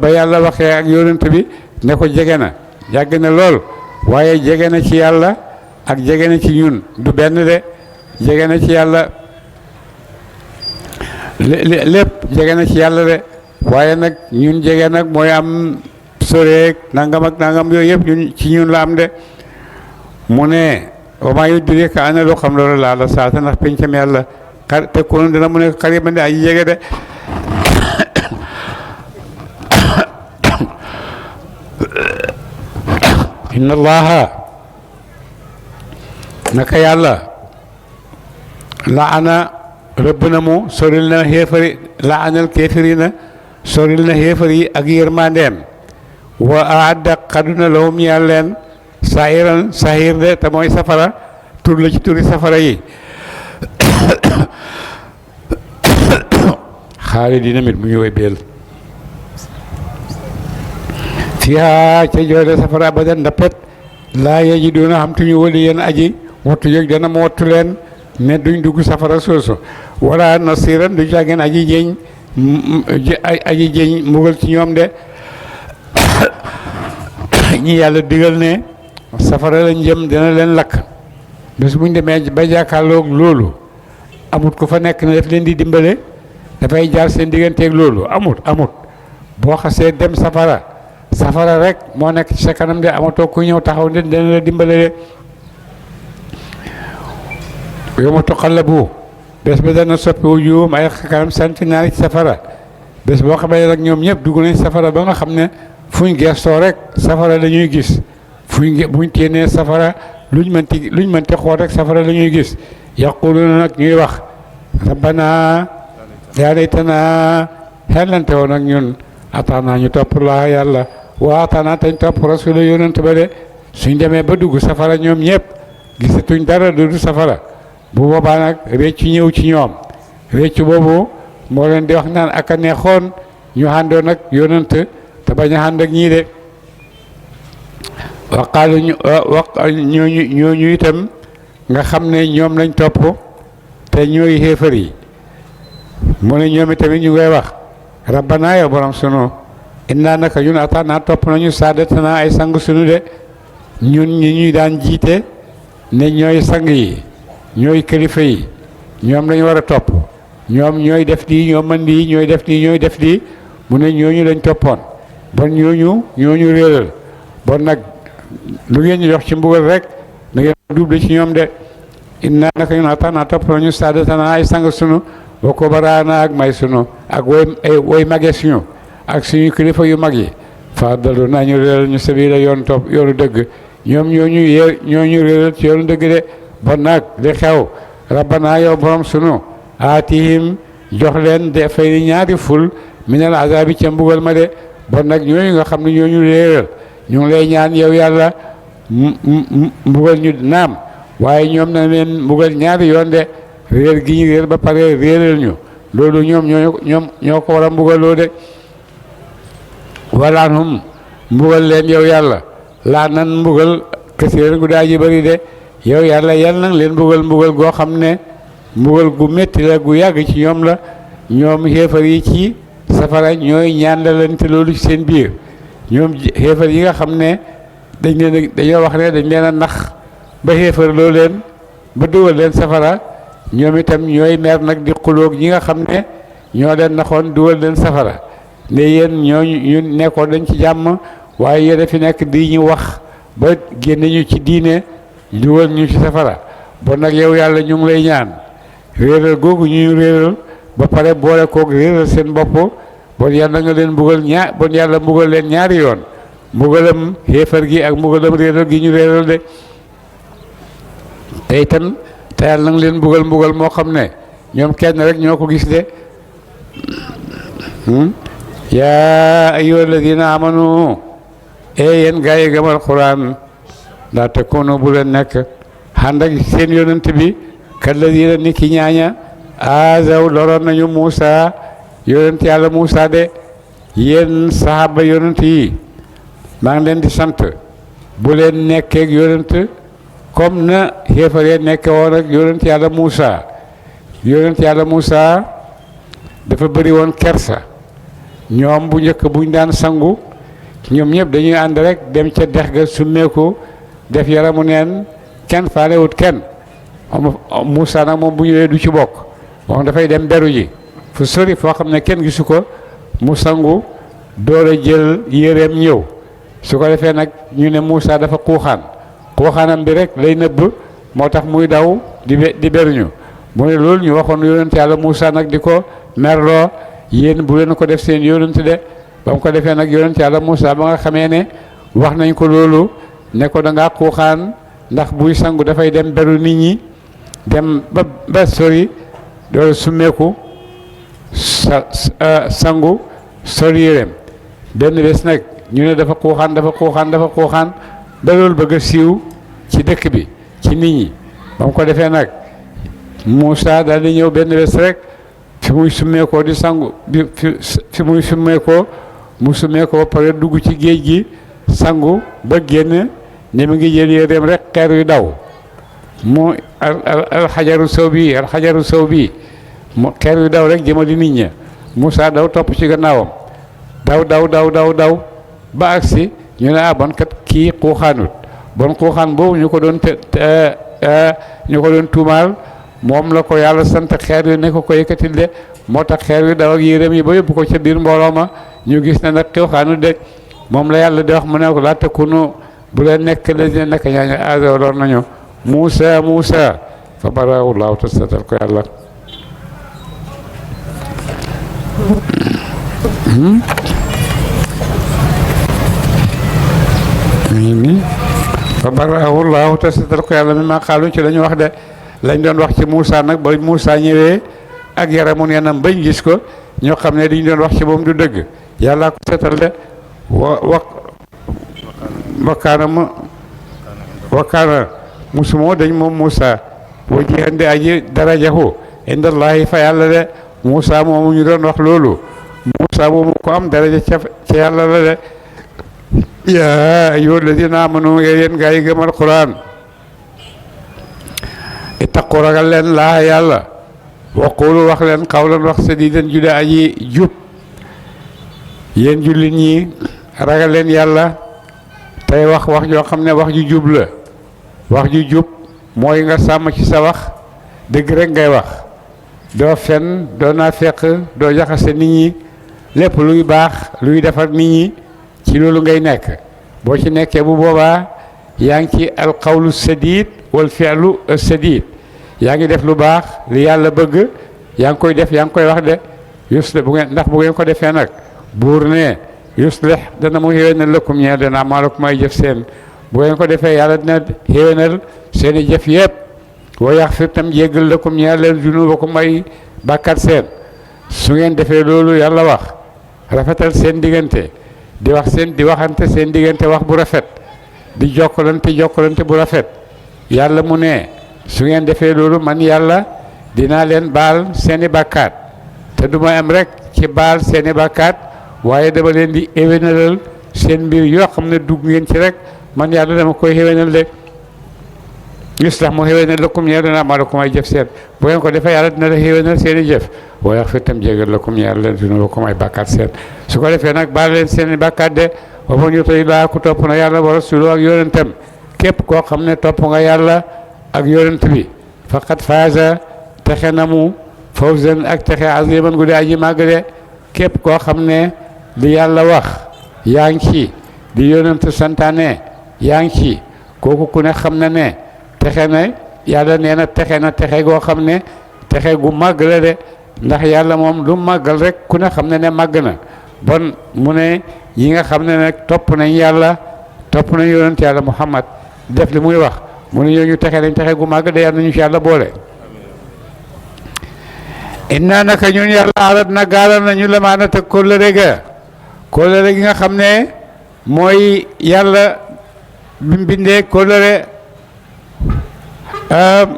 ba yàlla waxee ak yonent bi ne ko jege na yàgg na lool waaye jege na ci yàlla ak jege na ci ñun du benn de jege na ci yàlla lépp jege na ci yàlla de waaye nag ñun jege nag mooy am soreek nangam ak nangam yooyu yëpp ñun ci ñun la am de mu ne wa maa yudrika ana loo xam loolu laa la saata ndax pencam yàlla te konoon dina mu ne xariban de aji jege de inna allaha naka yàlla laana rëbb na mu soril na xéefari laanal kéefirina soril na xéefar yi ak yërmandeem wa aadda xaduna lahum ñeel leen sahir de te mooy safara tur la ci turi safara yi xaalidina mit mu ñu way beel fiha ca joode safara abadan ndappet laa yajiduna xam tuñu wali yéen aji wattu jóg dana mu wattu leen ne duñ dugg safara soosu wala nasiran du jàggeen aji jeeñ mbugal ci ñoom de ñi yàlla digal ne safara lañ jëm dina leen lakk bés buñ demee ba jàkkaarloog loolu amut ku fa nekk ne daf leen di dimbale dafay jaar seen digganteeg loolu amut boo xasee dem safara rek moo nekk ci sa kanam de amatoo ku ñëw taxaw ne dina la dimbale de yow ma tuqallabu bés ba dana soppi wujuhum ay kanam sant naari ci safara bés boo xamee nag ñoom ñëpp dugg nañ safara ba nga xam ne fuñ gestoo rek safara la ñuy gis buñ téenee safara luñ mënti xool rek safara la ñuy gis yaquluna nag ñuy wax rabbana yaa laytana xellante woon ak ñun ataana ñu topp laa yàlla waa ataana tañ topp rasula yonent ba de suñ demee ba dugg safara ñoom ñëpp gisatuñ dara du safara bu boobaa nag réccu ñëw ci ñoom réccu boobu moo leen di wax naan ak a neexoon ñu àndoon ak yonent te bañ a ànd ak ñii de waqaalu ñooñu itam nga xam ne ñoom lañ topp te ñooy xéefar yi mu ne ñoom itamit ñu ngay wax rabbana yow borom sunu inna naka ñun ataana topp nañu saadatana ay sang sunu de ñun ñi ñuy daan jiite ne ñooy sang yi ñooy kilifa yi ñoom lañu war a topp ñoom ñooy def lii ñoo mën lii ñooy def lii mu ne ñooñu lañ toppoon bon ñooñu réeral bon nag lu ngeen ñu jox ci mbugal rek da ngeen double ci ñoom de inna naka ñun ataana topp nañu saadatana ay sang sunu wa kubaraana ak may sunu ak woy mage suñu ak suñu kilifa yu mag yi faddalu naa ñu réeral ñu sabila yoonu dëgg ñoom ñooñu réeral ci yoonu dëgg de bon nag li xew rabbana yow borom sunu aatihim jox leen de fay ñaari ful minal azabi ca mbugal ma de bon nag ñooñu nga xam ne ñooñu réeral ñu ngi lay ñaan yow yàlla mbugal ñu naam waaye ñoom na leen mbugal ñaari yoon de réer gi ñu réer ba pare réeral ñu loolu ñoo ko war a mbugaloo de walaanhum mbugal leen yow yàlla laa nan mbugal kasiiran gu daa ji bëri de yow yàlla yal nang leen mbugal goo xam ne mbugal gu métti la gu yàgg ci ñoom la ñoom xéefar yi ci safara ñooy ñaandalante loolu ci seen biir ñoom xéefar yi nga xam ne dañoo wax ne dañ leen a nax ba xéefar loo leen ba dugal leen safara ñoom itam ñooy mer nag di xuloog ñi nga xam ne ñoo leen naxoon dugal leen safara ne yéen ñu nekkoon dañ ci jàmm waaye yéen a fi nekk di ñu wax ba génne ñu ci diine dugal ñu ci safara bon nag yow yàlla ñu ngi lay ñaan réeral googu ñu réeral ba pare boole koog réeral seen bopp bon yàlla nga leen mbugal leen ñaari yoon mbugalam xéefar gi ak mbugalam réeral gi ñu réeral de te itam te yàlla nanga leen mbugal moo xam ne ñoom kenn rek ñoo ko gis de yaa ayyuha alladina amanu yéen gaa yi gëm alquran laa takunu bu leen nekk ànd ak seen yonent bi kalladina ni ki ñaaña azaw loroon nañu Muusa yonent yàlla Muusa de yéen sahaba yonent yi maa ngi leen di sant bu leen nekkeeg yonent comme na xéefaree nekke woon ak yonent yàlla Muusa dafa bëri woon kersa ñoom bu njëkk buñ daan sangu ñoom ñëpp dañuy ànd rek dem ca dex ga summeeku def yaramu neen kenn faalewut kenn Muusa nag moom bu ñëwee du ci bokk moom dafay dem beru ji fu sori foo xam ne kenn gisu ko mu sangu door a jël yéreem ñëw su ko defee nag ñu ne Muusa dafa xuuxaanam bi rek lay nëbb moo tax muy daw di beruñu mu ne loolu ñu waxoon yonent yàlla Muusa nag di ko merloo yéen bu leen ko def seen yonent de ba mu ko defee nag yonent yàlla Muusa ba nga xamee ne wax nañ ko loolu ne ko da ngaa xuuxaan ndax buy sangu dafay dem beru nit ñi dem ba sori doolu summeeku sangu sol yéreem benn bés nag ñu ne dafa xuuxaan ba loolu bëgg a siiw ci dëkk bi ci nit ñi ba mu ko defee nag Muusa daal di ñëw benn bés rek fi muy summeekoo di sangu fi muy summeekoo mu summeekoo ba pare dugg ci géej gi sangu ba génn ne mu ngi jël yéreem rek xeer yu daw mu alxajaru sow bi mu xeer yu daw rek jëmali nit ña Muusa daw topp ci gannaawam daw ba agsi ñu ne bon kat kii xuuxaanut bon xuuxaan boobu ñu ko doon tuumaal moom la ko yàlla sant xeer yu ne ko yëkkatil de moo tax xeer yu daw ak yéreem yi ba yóbbu ko ca biir mbooloo ma ñu gis ne nag xuuxaanut de moom la yàlla di wax mu ne ko laa takunu bu leen nekk la nekk ñaaña azaw lor nañu Muusa fa baraahu laahu te seetal ko yàlla fa baraahu laahu te seetal ko yàlla mi ma xaalu ci lañu wax de lañ doon wax ci Muusa nag ba Muusa ñëwee ak yaramu neenam bañ gis ko ñoo xam ne liñ doon wax ci moom du dëgg yàllaa ko seetal de wakkaana musumoo dañ moom Muusa wajihan di aji darajahu indallahi fa yàlla de Muusa moomu ñu doon wax loolu Muusa moomu ko am daraja ca yàlla la de yaa ayyuha alladina amanu yéen gaa yi gëm alquran ittaqu ragal leen laa yàlla waqulu wax leen qawlan wax sadiidan jude aji jub yéen jullit ñi ragal leen yàlla tey wax joo xam ne wax ju jub la wax ju jub mooy nga sàmm ci sa wax dëgg rek ngay wax doo fen doo naafeq doo jaxase nit ñi lépp luy baax luy defar nit ñi ci loolu ngay nekk boo ci nekkee bu boobaa yaa ngi ci alqawlu sadiid wal fi'lu sadiid yaa ngi def lu baax li yàlla bëgg yaa ngi koy def yaa ngi koy wax de yuslih bu ngeen ko defee nag buur ne yuslih dana mu xéwénal lakum ñeel dana amaalakum ay jëf seen bu ngeen ko defee yàlla dina xéwénal seen i jëf yëpp wa yaxfir tam jéggal lakum ñeel leen junubakum ay bàkkat seen su ngeen defee loolu yàlla wax rafetal seen diggante di waxante seen diggante wax bu rafet di jokkalante bu rafet yàlla mu ne su ngeen defee loolu man yàlla dinaa leen baal seeni bàkkaat te du ma am rek ci baal seeni bàkkaat waaye dama leen di éwénalal seen mbir yoo xam ne dugg ngeen ci rek man yàlla dama koy éwénal de yuslax mu xéwénal lakum ñeel leen a'maalakum ay jëf seen bu ngeen ko defee yàlla dina la xéwénal seen i jëf wa yaxfir tam jégal lakum ñeel leen dunuubakum ay bàkkaat seen su ko defee nag baal leen seen i bàkkaat de wa man yuti llaaha ku topp na yàlla wa rasuuluhu ak yonentam képp koo xam ne topp nga yàlla ak yonent bi faqad faaza texe na mu fawzan ak texe aziman gu dee aji màgg de képp koo xam ne li yàlla wax yaa ngi ci di yonent santaane yaa ngi ci kooku ku ne xam na ne texe na yàlla nee na texe goo xam ne texe gu màgg la de ndax yàlla moom lu màggal rek ku ne xam ne ne màgg na bon mu ne yi nga xam ne nag topp nañ yàlla topp nañ yonent yàlla Muhammad def li muy wax mu ne ñooñu texe nañ texe gu màgg de yàlla nañu ci yàlla boole inna naka ñun yàlla arat na gaaral nañu lamaanata kóllëre gi nga xam ne mooy yàlla bi mu bindee kóllëre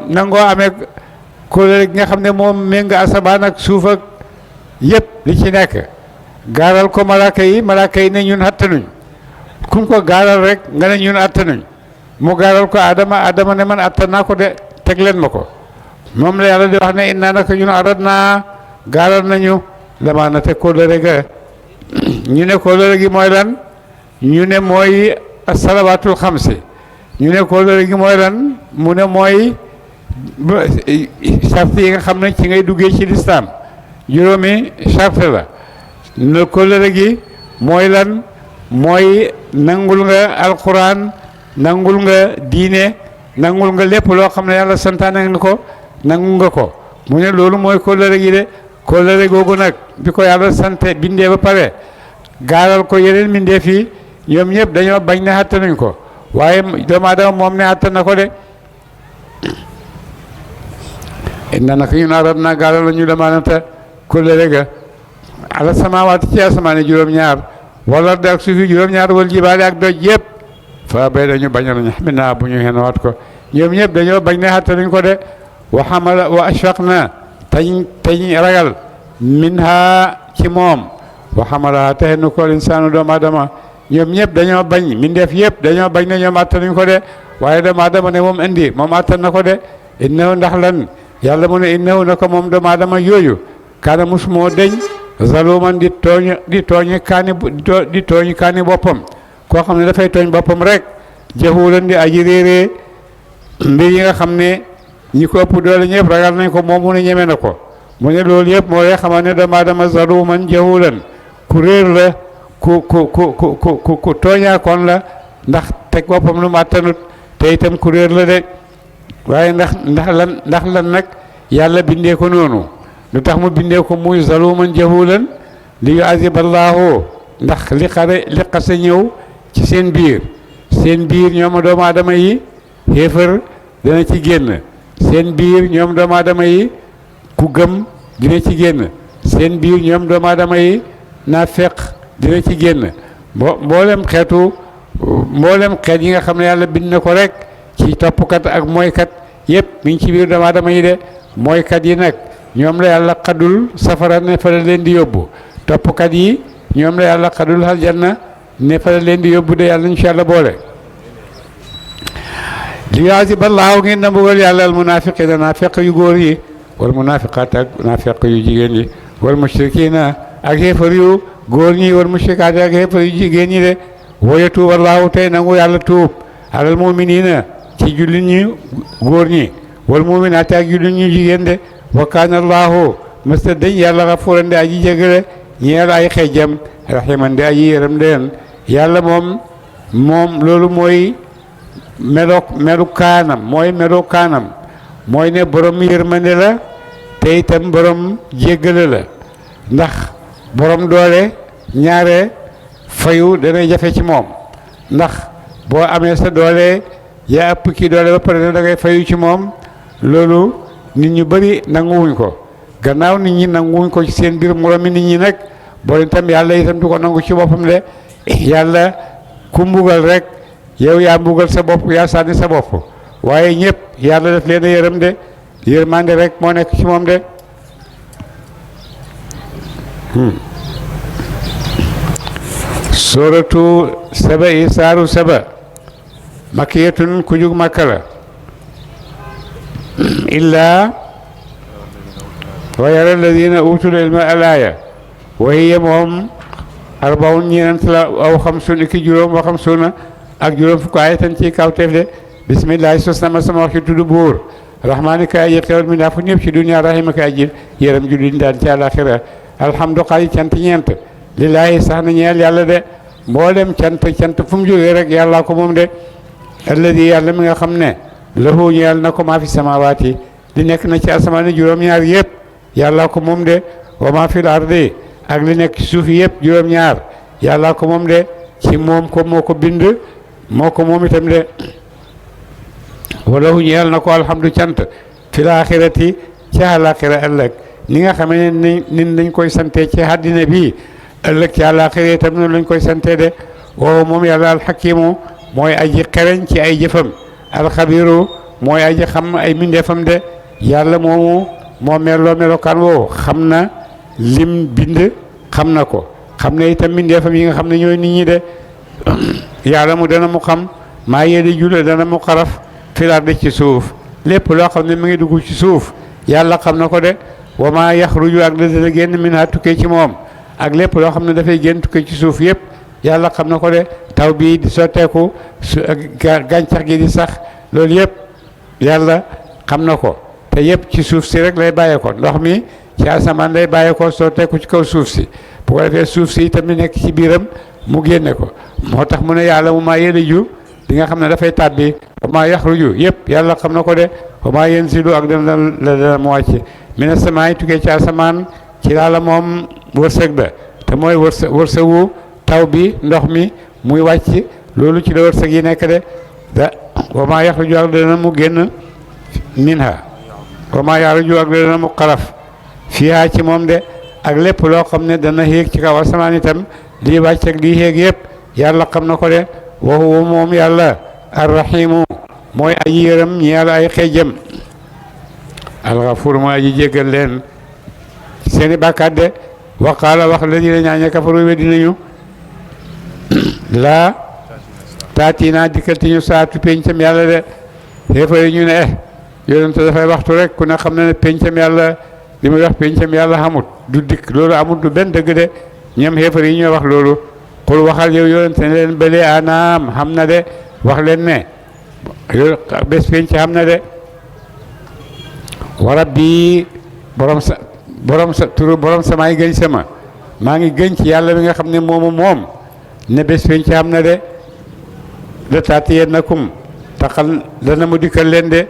nangoo amee kóllëre gi nga xam ne moom méng asamaan ak suuf ak yëpp li ci nekk gaaral ko malaaka yi ne ñun attanuñ kum ko gaaral rek nga ne ñun attanuñ mu gaaral ko Adama ne man attan naa ko de teg leen ma ko moom la yàlla di wax ne inna naka ñun arat naa gaaral nañu lamaanate kóllëre ga ñu ne kóllëre gi mooy lan ñu ne mooy salawaatul xamsi ñu ne kóllëre gi mooy lan mu ne mooy charte yi nga xam ne ci ngay duggee ci lislaam juróomi charte la ne kóllëre gi mooy lan mooy nangul nga alquran nangul nga diine nangul nga lépp loo xam ne yàlla santaane nga ko nangul nga ko mu ne loolu mooy kóllëre gi de kóllëre googu nag bi ko yàlla sante bindee ba pare gaaral ko yeneen bindee fii ñoom ñëpp dañoo bañ ne attanuñ ko waaye doomu aadama moom ne attan na ko de inna naka ñun arab naa gaaral la ñu lamaanata kóllëre ga ala samaawaati ci asamaane juróom-ñaar wala de ak suufi juróom-ñaar wal jibaale ak doj yëpp fa bay dañu bañal nañu xam naa bu ñu xenawaat ko ñoom ñëpp dañoo bañ ne attanuñ ko de wa xamala wa ashfaqna tañ ragal minha ci moom wa xamala te xenu ko insaanu doomu aadama ñoom ñëpp dañoo bañ mindeef yëpp dañoo bañ ne ñoom attanuñ ko de waaye doomu aadama ne moom indi moom attan na ko de innahu ndax lan yàlla mu ne innahu na ko moom doomu aadama yooyu kaana mus moo deñ zaluman di tooñi kaani boppam koo xam ne dafay tooñ boppam rek jahulan di aji réeree mbir yi nga xam ne ñi ko ëpp doole ñëpp ragal nañ ko moom mu ne ñeme na ko mu ne loolu yëpp moo lay xamal ne doomu aadama zaluman jahulan ku réer la ku tooñaakoon la ndax teg boppam lu mu attanut te itam ku réer la de waaye ndax lan nag yàlla bindee ko noonu lu tax mu bindee ko muy zaluman jahulan li yu'aziballaahu ndax li xase ñëw ci seen biir ñoom doomu aadama yi xéefar dana ci génn seen biir ñoom doomu aadama yi ku gëm dina ci génn seen biir ñoom doomu aadama yi naafeq dina ci génn mboolem xeet yi nga xam ne yàlla bind na ko rek ci toppkat ak mooykat yëpp mi ngi ci biir doomu aadama yi de mooykat yi nag ñoom la yàlla xadul safara ne fa la leen di yóbbu toppkat yi ñoom la yàlla xadul aljanna ne fa la leen di yóbbu de yàlla incha allah boole. li yu'aziballaahu ngeen na mbugal yàlla al munaafiqiina naafeq yu góor yi wal munaafiqaat ak naafeq yu jigéen yi wal mushrikiina ak xeefar yu góor ñi wal mushrikaat ak xeefar yu jigéen ñi de wa yatuubu allaahu tey nangu yàlla tuub alal mu'miniina ci jullit ñi góor ñi wal mu'minaat ak jullit ñi jigéen de wa kaana allaahu mësta dañ yàlla gafuuran de aji jégale ñeel ay xejjam rahiman de aji yërëm leen yàlla moom loolu mooy melu kaanam mooy ne borom yërmande la te itam borom jéggale la ndax borom doole ñaare fayu dana jafe ci moom ndax boo amee sa doole yaa ëpp kii doole ba pare ne da ngay fayu ci moom loolu nit ñu bëri nanguwuñ ko gannaaw nit ñi nanguwuñ ko ci seen biir moromi nit ñi nag boo itam yàlla itam du ko nangu ci boppam de yàlla ku mbugal rek yow yaa mbugal sa bopp yaa sànni sa bopp waaye ñëpp yàlla def leen a yërëm de yërmande rek moo nekk ci moom de suratu saba yi saaru saba makiyatun ku jug makka la illaa wa yara alladina utul ilma alaaya wa hiya moom arbaun ñeent la aw xamsun iki juróom wa xamsuna ak juróom fukk ayatan ci kawteef de bismillahi sos nama sama wax ci tudd buur rahmaani ka aji xewal mi daa fu ñëpp ci dunya rahima ka aji yërëm jullit daan ci àlaxira alhamdu xayi cant ñeent lillaahi sax na ñeel yàlla de mboolem cant fu mu jógee rek yàlla ko moom de alladi yàlla mi nga xam ne lahu ñeel na ko maa fi samawaati li nekk na ci asamaani juróom-ñaar yëpp yàlla ko moom de wa maa fil ardi ak li nekk ci suuf yëpp juróom-ñaar yàlla ko moom de ci moom ko moo ko bind moo ko moom itam de walahu ñeel na ko alhamdu cant fil axirati ci àlaxira ëllëg ni nga xamee ne nin lañ koy sante ci àddina bi ëllëg ci àlaxira itam noonu lañ koy sante de woowu moom yàlla alxakimu mooy aji xereñ ci ay jëfam alxabiru mooy aji xam ay mindeefam de yàlla moomu moo meloo melokaan woowu xam na lim bind xam na ko xam ne itam mindeefam yi nga xam ne ñooy nit ñi de yàlla mu dana mu xam maa yéedi jule dana mu xaraf filaar de ci suuf lépp loo xam ne mu ngi dugg ci suuf yàlla xam na ko de wa maa yaxruju ak la dana génn min ha tukkee ci moom ak lépp loo xam ne dafay génn tukkee ci suuf yëpp yàlla xam na ko de taw bii di sotteeku gàncax gi di sax loolu yëpp yàlla xam na ko te yëpp ci suuf si rek lay bàyyee ko ndox mi ci asamaan lay bàyyee ko sotteeku ci kaw suuf si bu ko defee suuf si itam nekk ci biiram mu génne ko moo tax mu ne yàlla mu maa yeliju di nga xam ne dafay tàbbi wa maa yaxruju yëpp yàlla xam na ko de wa maa yanzilu ak dana mu wàcc mina samaa yi tukkee ci asamaan ci laala moom wërsëg ba te mooy wërsëgu taw bi ndox mi muy wàcc loolu ci la wërsëg yi nekk de da wa maa yaxruju ak dana mu génn minha wa maa yaxruju ak dana mu xaraf fiha ci moom de ak lépp loo xam ne dana yéeg ci kaw asamaan itam lii wàcc ak lii yéeg yëpp yàlla xam na ko de wa huwa moom yàlla arrahimu mooy aji yërëm ñi yàlla ay xeejam alxafur mooy aji jéggal leen seeni bàkkaat de wa qaala wax la dina ñaaña kafaru we dinañu laa taatinaa dikkati ñu saatu pencam yàlla de xéefari ñu ne yonente dafay waxtu rek ku ne xam ne ne pencam yàlla li muy wax pencam yàlla xamut du dikk loolu amut du benn dëgg de ñoom xéefari yi ñoo wax loolu xul waxal yow yonente ne leen bële anaam xam na de wax leen ne bés penc xam na de warab bi borom sa turu borom samaay gëñ sama maa ngi gëñ ci yàlla bi nga xam ne moomu moom ne bés penc xam na de la taatiyannakum taxal dana mu dikkal leen de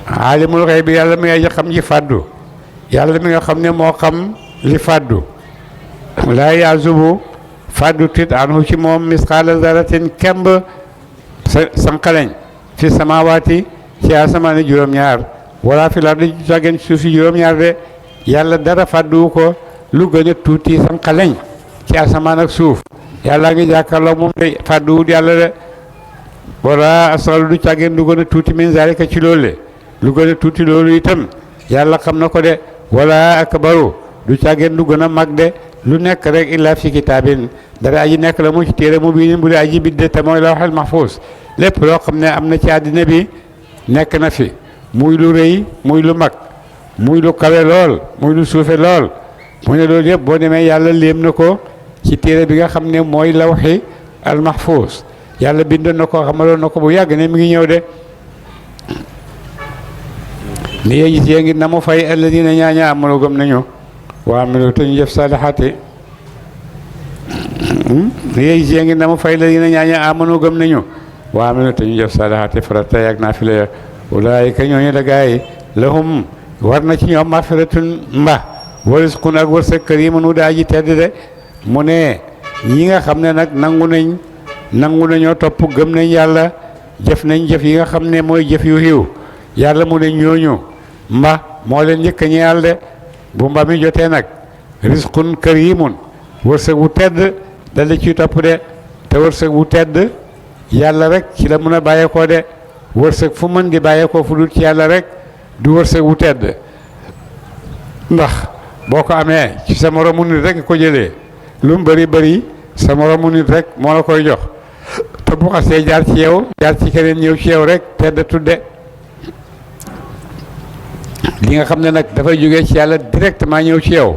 aalimul xayb bi yàlla mi nga xam ji fàddu yàlla mi nga xam ne moo xam li fàddu laa yaazubu fàddu tit anhu ci moom misqaala zaratin kemb sanqaleñ fi samawaati ci asamaani juróom-ñaar wala fi lardi sageen suufi juróom-ñaar de yàlla dara fàddu ko lu gën a tuuti sanqaleñ ci asamaan ak suuf yàlla ngi jàkkaarloo moom de fàdduwut yàlla de wala asal du càggeen lu gën a tuuti min zalika ci loolu le lu gën a tuuti loolu itam yàlla xam na ko de wala akbaru du càggeen lu gën a mag de lu nekk rek illa fi kitaabin dara aji nekk la mu ci téere mu biinin bu dee aji bidde te mooy lawhul mahfuus lépp loo xam ne am na ci àddina bi nekk na fi muy lu rëy muy lu mag muy lu kawe lool muy lu suufe lool mu ne loolu yëpp boo demee yàlla léem na ko ci téere bi nga xam ne mooy lawhi al mahfuus yàlla bindoon na ko xamaloon na ko bu yàgg ne mi ngi ñëw de ni yee gis yée ngi na mu fay alladina ñaaña amanu gëm nañu waa amilu te ñu jëf saalihaati ni yee gis yée ngi na mu fay alladina ñaaña amanu gëm nañu waa amilu te ñu jëf saalihaati farata ak naafila ya ulaayika ñooñu la gaay lahum war na ci ñoom magfiratun mba wa rizqun ak wërsëg kariimun wu daa ji tedd de mu ne ñi nga xam ne nag nangu nañoo topp gëm nañ yàlla jëf nañ jëf yi nga xam ne mooy jëf yu xiw yàlla mu ne ñooñu mba moo leen njëkk a ñeel de bu mba mi jotee nag risqun karimun wërsëg wu tedd dala ciy topp de te wërsëg wu tedd yàlla rek ci la mën a bàyyeekoo de wërsëg fu mën di bàyyeekoo fu dul ci yàlla rek du wërsëg wu tedd ndax boo ko amee ci sa moromu nit rek ko jëlee lu mu bëri bëri sa moromu nit rek moo la koy jox te bu xasee jaar ci yow jaar ci keneen ñëw ci yow rek tedd tudde li nga xam ne nag dafay jógee ci yàlla directement ñëw ci yow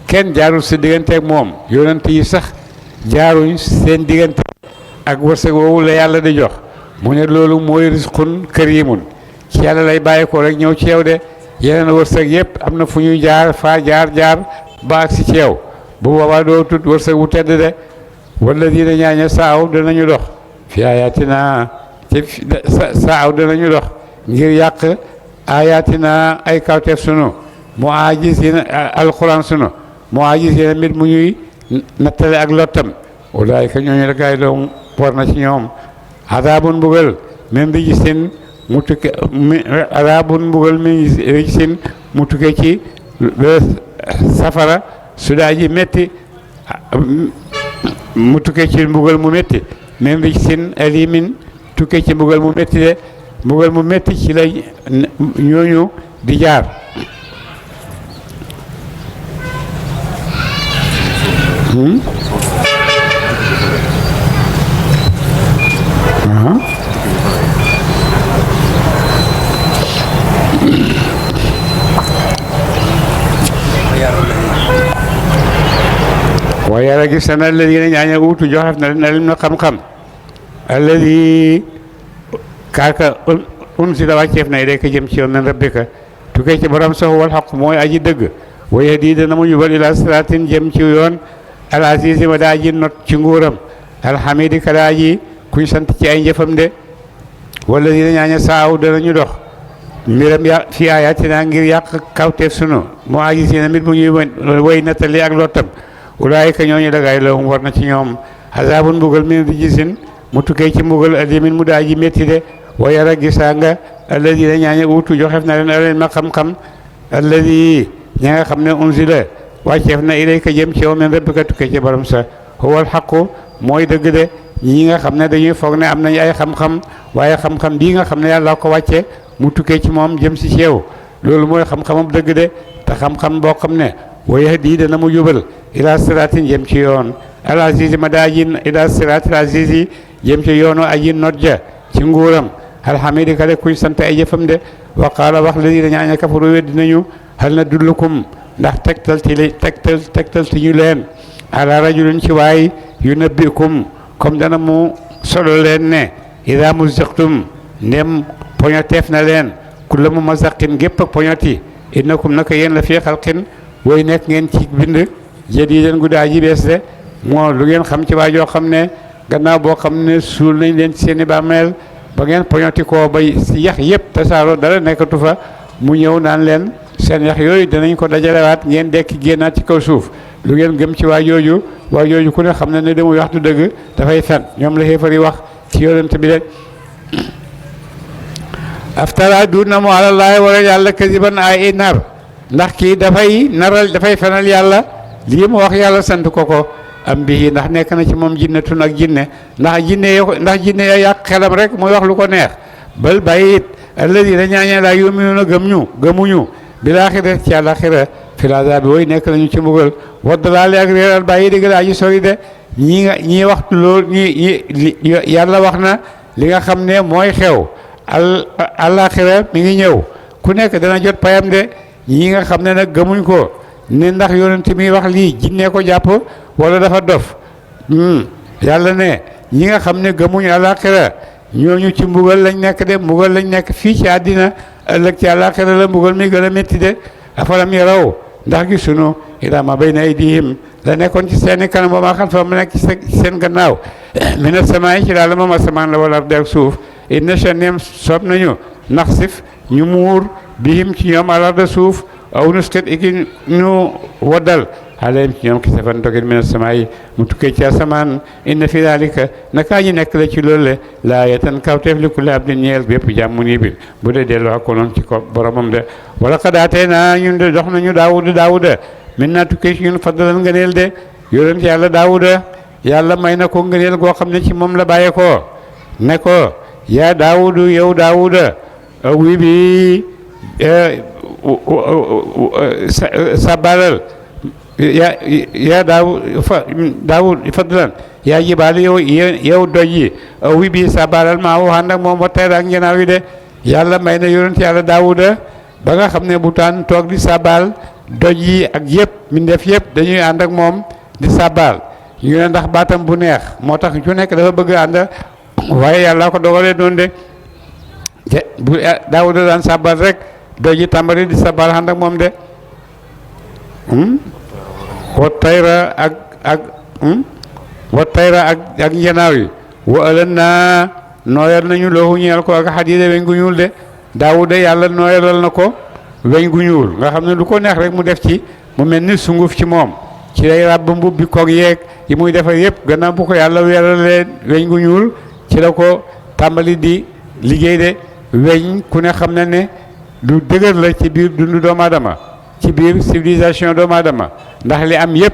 kenn jaarul sa diggante ak moom yonent yi sax jaaruñ seen diggante ak wërsëg woowu la yàlla di jox mu ne loolu mooy risqun karimun ci yàlla lay bàyyeekoo rek ñëw ci yow de yeneen wërsëg yëpp am na fu ñuy jaar faa jaar ba ak si ci yow bu boobaa doo tut wërsëg wu tedd de wala dina ñaaña saaw danañu dox fi ayatina ci saaw danañu dox ngir yàq ayatina ay kawteef sunu mu aajisina alquran sunu mu aajisina mbir mu ñuy nattale ak lottam ulaayka ñooñu la gaay doom war na ci ñoom adaabun mbugal min rijisin mu tukke adaabun mbugal min rijisin mu tukke ci safara su daa ji metti mu tukke ci mbugal mu metti min rijisin alimin tukke ci mbugal mu metti de mbugal mu metti ci la ñooñu di jaar waaye yàlla gis na alladina ñaaña uutu joxef na leen alim na xam-xam alladi kaaka si la wàcceef na day ko jëm ci yoon men rabbika tukkee ci borom sax wal xaq mooy aji dëgg waye di dana mu yubal ila siraatin jëm ci yoon al azizi ma daa ji not ci nguuram alhamidi ka daa ji kuñ sant ci ay njëfam de wala dina ñaaña saaw danañu dox mbiram fi ayatina ngir yàq kawteef sunu moo aji si na mbir mu ñuy way nattali ak lottam ulaayika ñooñu dagaay lahum war na ci ñoom azabun mbugal min rijisin mu tukkee ci mbugal alimin mu daa ji métti de wa yara gisaa nga alladina ñaaña uutu joxef na leen ma xam-xam alladi ña nga xam ne unzila wàcceef na ilayka jëm ci yow min rabbika tukkee ci borom sa huwal xaqu mooy dëgg de ñi nga xam ne dañuy foog ne am nañu ay xam-xam waaye xam-xam bii nga xam ne yàlla ko wàcce mu tukkee ci moom jëm si ci yow loolu mooy xam-xamam dëgg de te xam-xam boo xam ne wa yahdi dana mu jubal ila siraatin jëm ci yoon al azizi ma daa ji ila siraatil azizi jëm ci yoonu aji not ja ci nguuram alhamidi ka de kuñ sant ay jëfam de wa qaala wax ladina ñaaña kafaru weddi nañu hal na dullukum ndax tegtal ti ñu leen ala rajulin ci waay yu nabbikum comme dana mu solo leen ne ida muziqtum ndem poñoteef na leen kulla mu mazaqin gépp ak poñoti innakum naka yéen la fii xalqin way nekk ngeen ci bind jadiidan guddaa ji bees de moo lu ngeen xam ci waa joo xam ne gannaaw boo xam ne suul nañ leen ci seeni bàmmeel ba ngeen poñoti koo bay si yax yëpp tasaaroo dara nekkatu fa mu ñëw naan leen seen yax yooyu danañ ko dajalewaat ngeen dekki génnaat ci kaw suuf lu ngeen gëm ci waa jooju ku ne xam na ne demu wax du dëgg dafay fen ñoom la xéefar yi wax ci yonent bi de aftara du na mu àlallaahi wala yàlla kasiban ay nar ndax kii dafay fenal yàlla lii mu wax yàlla sant ko am bii ndax nekk na ci moom jinnatun ak jinne ndax jinne ya yàq xelam rek muy wax lu ko neex bal bàyyi it alladina ñaañee laa yuminuuna gëmuñu bil aaxira ci àllaaxira fil azaabi way nekk nañu ci mbugal wa dalaali ak réeral bàyyi dëgg laa ji sori de ñii waxtu loolu yàlla wax na li nga xam ne mooy xew àllaaxira mi ngi ñëw ku nekk dana jot payam de ñii nga xam ne nag gëmuñ ko ne ndax yonent mi wax lii jinne ko jàpp wala dafa dof yàlla ne ñi nga xam ne gëmuñ àllaaxira ñooñu ci mbugal lañ nekk de mbugal lañ nekk fii ci àddina ëllëg ci àllaaxira la mbugal mi gën a métti de afalam yaraw ndax gisuñu ilaa ma bayna aydihim la nekkoon ci seeni kanam ba ma xalfahum mu nekk ci seen gannaaw mina samaa'i ci daal moom asamaan la wala ardi ak suuf in nasha neem soob nañu naxsif ñu muur bihim ci ñoom al arda suuf aw nusqit iki ñu waddal alayhim ci ñoom kisafan dogit mina samaa'i mu tukkee ci asamaan inna fi daalika nakaa ñi nekk la ci loolu le laayatan kawteef li kulli abdin ñeel bépp jàmm mu nii bi bu dee delloo ak ko noonu ci ko boromam de wala qad aataynaa ñun de dox nañu daawuda min naa tukkee ci ñun fadlan ngëneel de yonent yàlla daawuda yàlla may na ko ngëneel goo xam ne ci moom la bàyyee ko ne ko yaa daawudu yow daawuda wi bi sabalal yaa daawud fadlan yaa jibaal yow doj yi wi bi sabalal maa woo ànd ak moom wa tayra ak njanaaw yi de yàlla may na yonent yàlla daawuda ba nga xam ne bu taan toog di sabal doj yi ak yëpp mbindeef yëpp dañuy ànd ak moom di sabal ñu ne ndax baatam bu neex moo tax ku nekk dafa bëgg ànd waaye yàlla ko dogalee doon de bu daawuda daan sabal rek doj yi tàmbali di sabal ànd ak moom de wa tayra ak njanaaw yi wa ëlën naa nooyal nañu loohu ñeel ko ak xadiida weñ gu ñuul de daawuda yàlla nooyalal na ko weñ gu ñuul nga xam ne lu ko neex rek mu def ci mu mel ni sunguf ci moom ci lay ràbb mbub bi koog yeeg yi muy defar yëpp gannaaw bu ko yàlla weeralee weñ gu ñuul ci la ko tàmbali di liggéey de weñ ku ne xam na ne lu dëgër la ci biir dundu doomu aadama ci biir civilisation doomu aadama ndax li am yëpp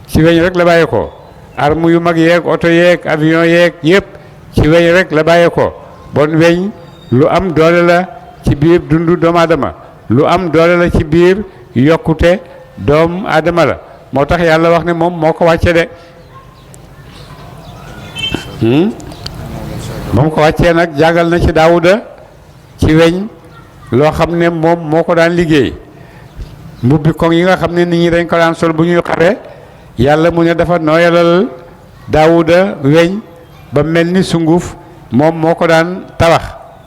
ci weñ rek la bàyyee ko arme yu mag yeeg oto yeeg avion yeeg yëpp ci weñ rek la bàyyee ko bon weñ lu am doole la ci biir dundu doomu aadama lu am doole la ci biir yokkute doomu aadama la moo tax yàlla wax ne moom moo ko wàcce de moom ko wàccee nag jàngal na ci daawuda ci weñ loo xam ne moom moo ko daan liggéey mbubbi koŋ yi nga xam ne nit ñi dañ ko daan sol bu ñuy xare yàlla mu ne dafa nooyalal daawuda weñ ba mel ni sunguf moom moo ko daan tabax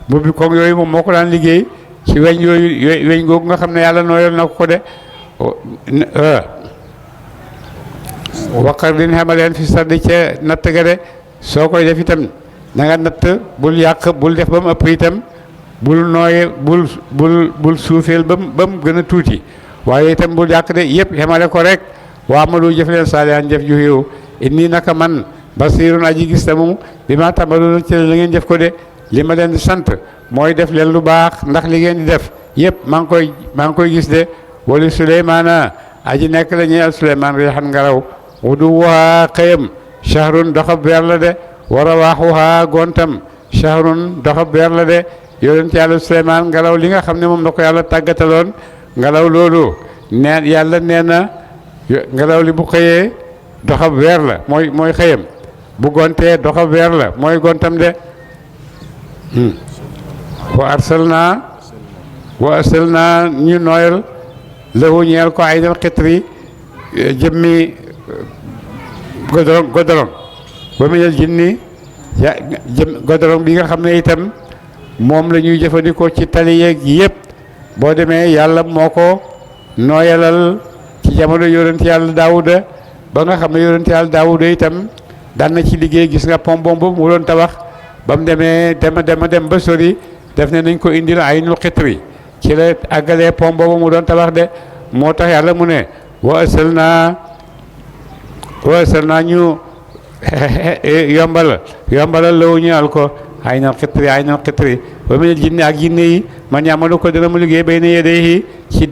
mbubbi koŋ yooyu moom moo ko daan liggéey ci weñ yooyu weñ googu nga xam ne yàlla nooyal na ko de waqar din xemaleen fi sardi ca natt ga de soo koy def itam na nga natt bul yàq bul def ba mu ëpp itam bul nooye bul suufeel ba mu gën a tuuti waaye itam bul yàq de yëpp xemale ko rek waa ma lu jëf leen saalihan jëf ju xiiw inni naka man basirun aji gis ta moom bi ma tàmbaloon ci la ngeen jëf ko de li ma leen di sant mooy def leen lu baax ndax li ngeen di def yëpp maa ngi koy gis de wali Suleymaana aji nekk la ñuy al Suleymaan riixan ngelaw wuduwuhaa xëyam shahrun doxab weer la de wa rawaaxuhaa gontam shahrun doxab weer la de yonent yàlla Suleymaan ngelaw li nga xam ne moom la ko yàlla tàggataloon ngelaw loolu yàlla nee na ngelaw li bu xëyee doxab weer la mooy xëyam bu gontee doxab weer la mooy gontam de wa arsalnaa ñu nooyal lahu ñeel ko aynal xitri jëmmi godoron ba mu yel jinni godoron bi nga xam ne itam moom la ñuy jëfandikoo ci tali yeeg yëpp boo demee yàlla moo ko nooyalal ci jamono yonent yàlla daawuda ba nga xam ne yonent yàlla daawuda itam daan na ci liggéey gis nga pom boobu mu doon tabax ba mu demee dem ba sori def ne nañ ko indil aynul xitri ci la àggalee pom boobu mu doon tabax de moo tax yàlla mu ne wa arsalnaa ñu yombalal lawu ñu al ko aynal xitri wa minal jinni ak jinne yi man yamalu ko dana mu liggéey bayna yadayhi ci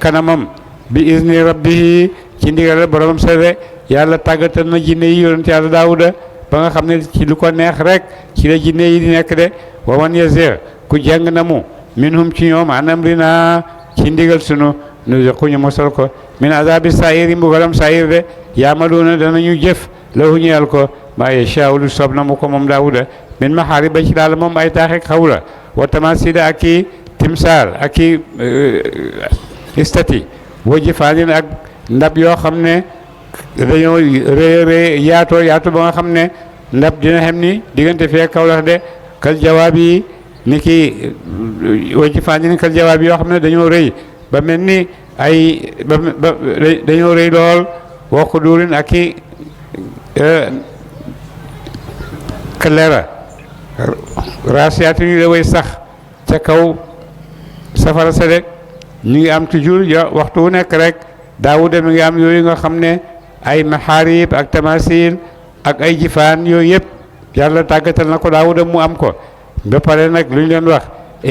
kanamam bi izni rabbihi ci ndigal boromam sede yàlla tàggatal na jinne yi yonent yàlla daawuda ba nga xam ne ci lu ko neex rek ci la jinne yi di nekk de wa man yazigh ku jàng na mu minhum ci ñoom an amrina ci ndigal sunu nuziqu ñu mosal ko min azabi sairi mbugalam sair de yaamaluuna danañu jëf lahu ñeel ko maa yashaa'u lu soob na mu ko moom daawuda min maxaariba ci daal moom ay taaxik xawla wa tamasida ak i timsaar ak i istati wa jifaanin ak ndab yoo xam ne dañoo rëy yaatu ba nga xam ne ndab dina xem ni diggante fee Kawlax de kal jawaab yi ni ki wa jifaanin kal jawaab yoo xam ne dañoo rëy ba mel ni ay ba dañoo rëy lool wa xuduurin ak i kaleera raasiyaati ñu da way sax ca kaw safara sa de ñu ngi am toujours waxtu wu nekk rek Daawuda mi ngi am yooyu nga xam ne ay maxaarib ak tamasil ak ay jifaan yooyu yëpp yàlla tàggatal na ko Daawuda mu am ko ba pare nag lu ñu leen wax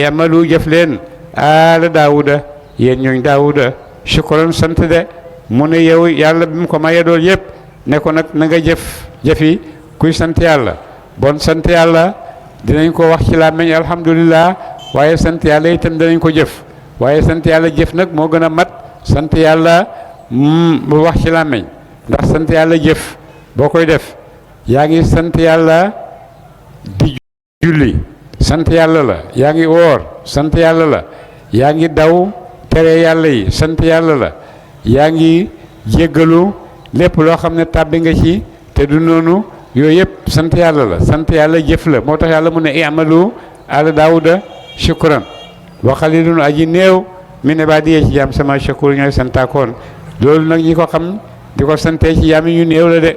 amalu jëf leen aala Daawuda yéen ñooñ Daawuda shukran sant de mu ne yow yàlla bi mu ko maye dool yëpp ne ko nag na nga jëfi kuy sant yàlla bon sant yàlla dinañ ko wax ci làmmiñ alhamdulilah waaye sant yàlla itam dinañ ko jëf waaye sant yàlla jëf nag moo gën a mat sant yàlla bu wax ci làmmiñ ndax sant yàlla jëf boo koy def yaa ngi sant yàlla di julli sant yàlla la yaa ngi woor sant yàlla la yaa ngi daw tere yàlla yi sant yàlla la yaa ngi jéggalu lépp loo xam ne tàbbi nga ci te du noonu yooyu yëpp sant yàlla la sant yàlla jëf la moo tax yàlla mu ne i'malu ala daawuda shukran wa qalilun aji néew min ibaadiya ci jaam sama shakur ñooy santaakoon loolu nag ñi ko xam di ko santee ci jaam yi ñu néew la de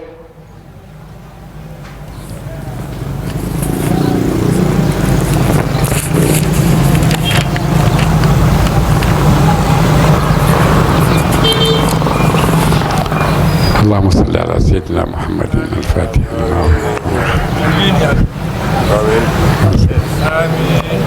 اللهم صل على سيدنا محمد الفاتح آمين آمين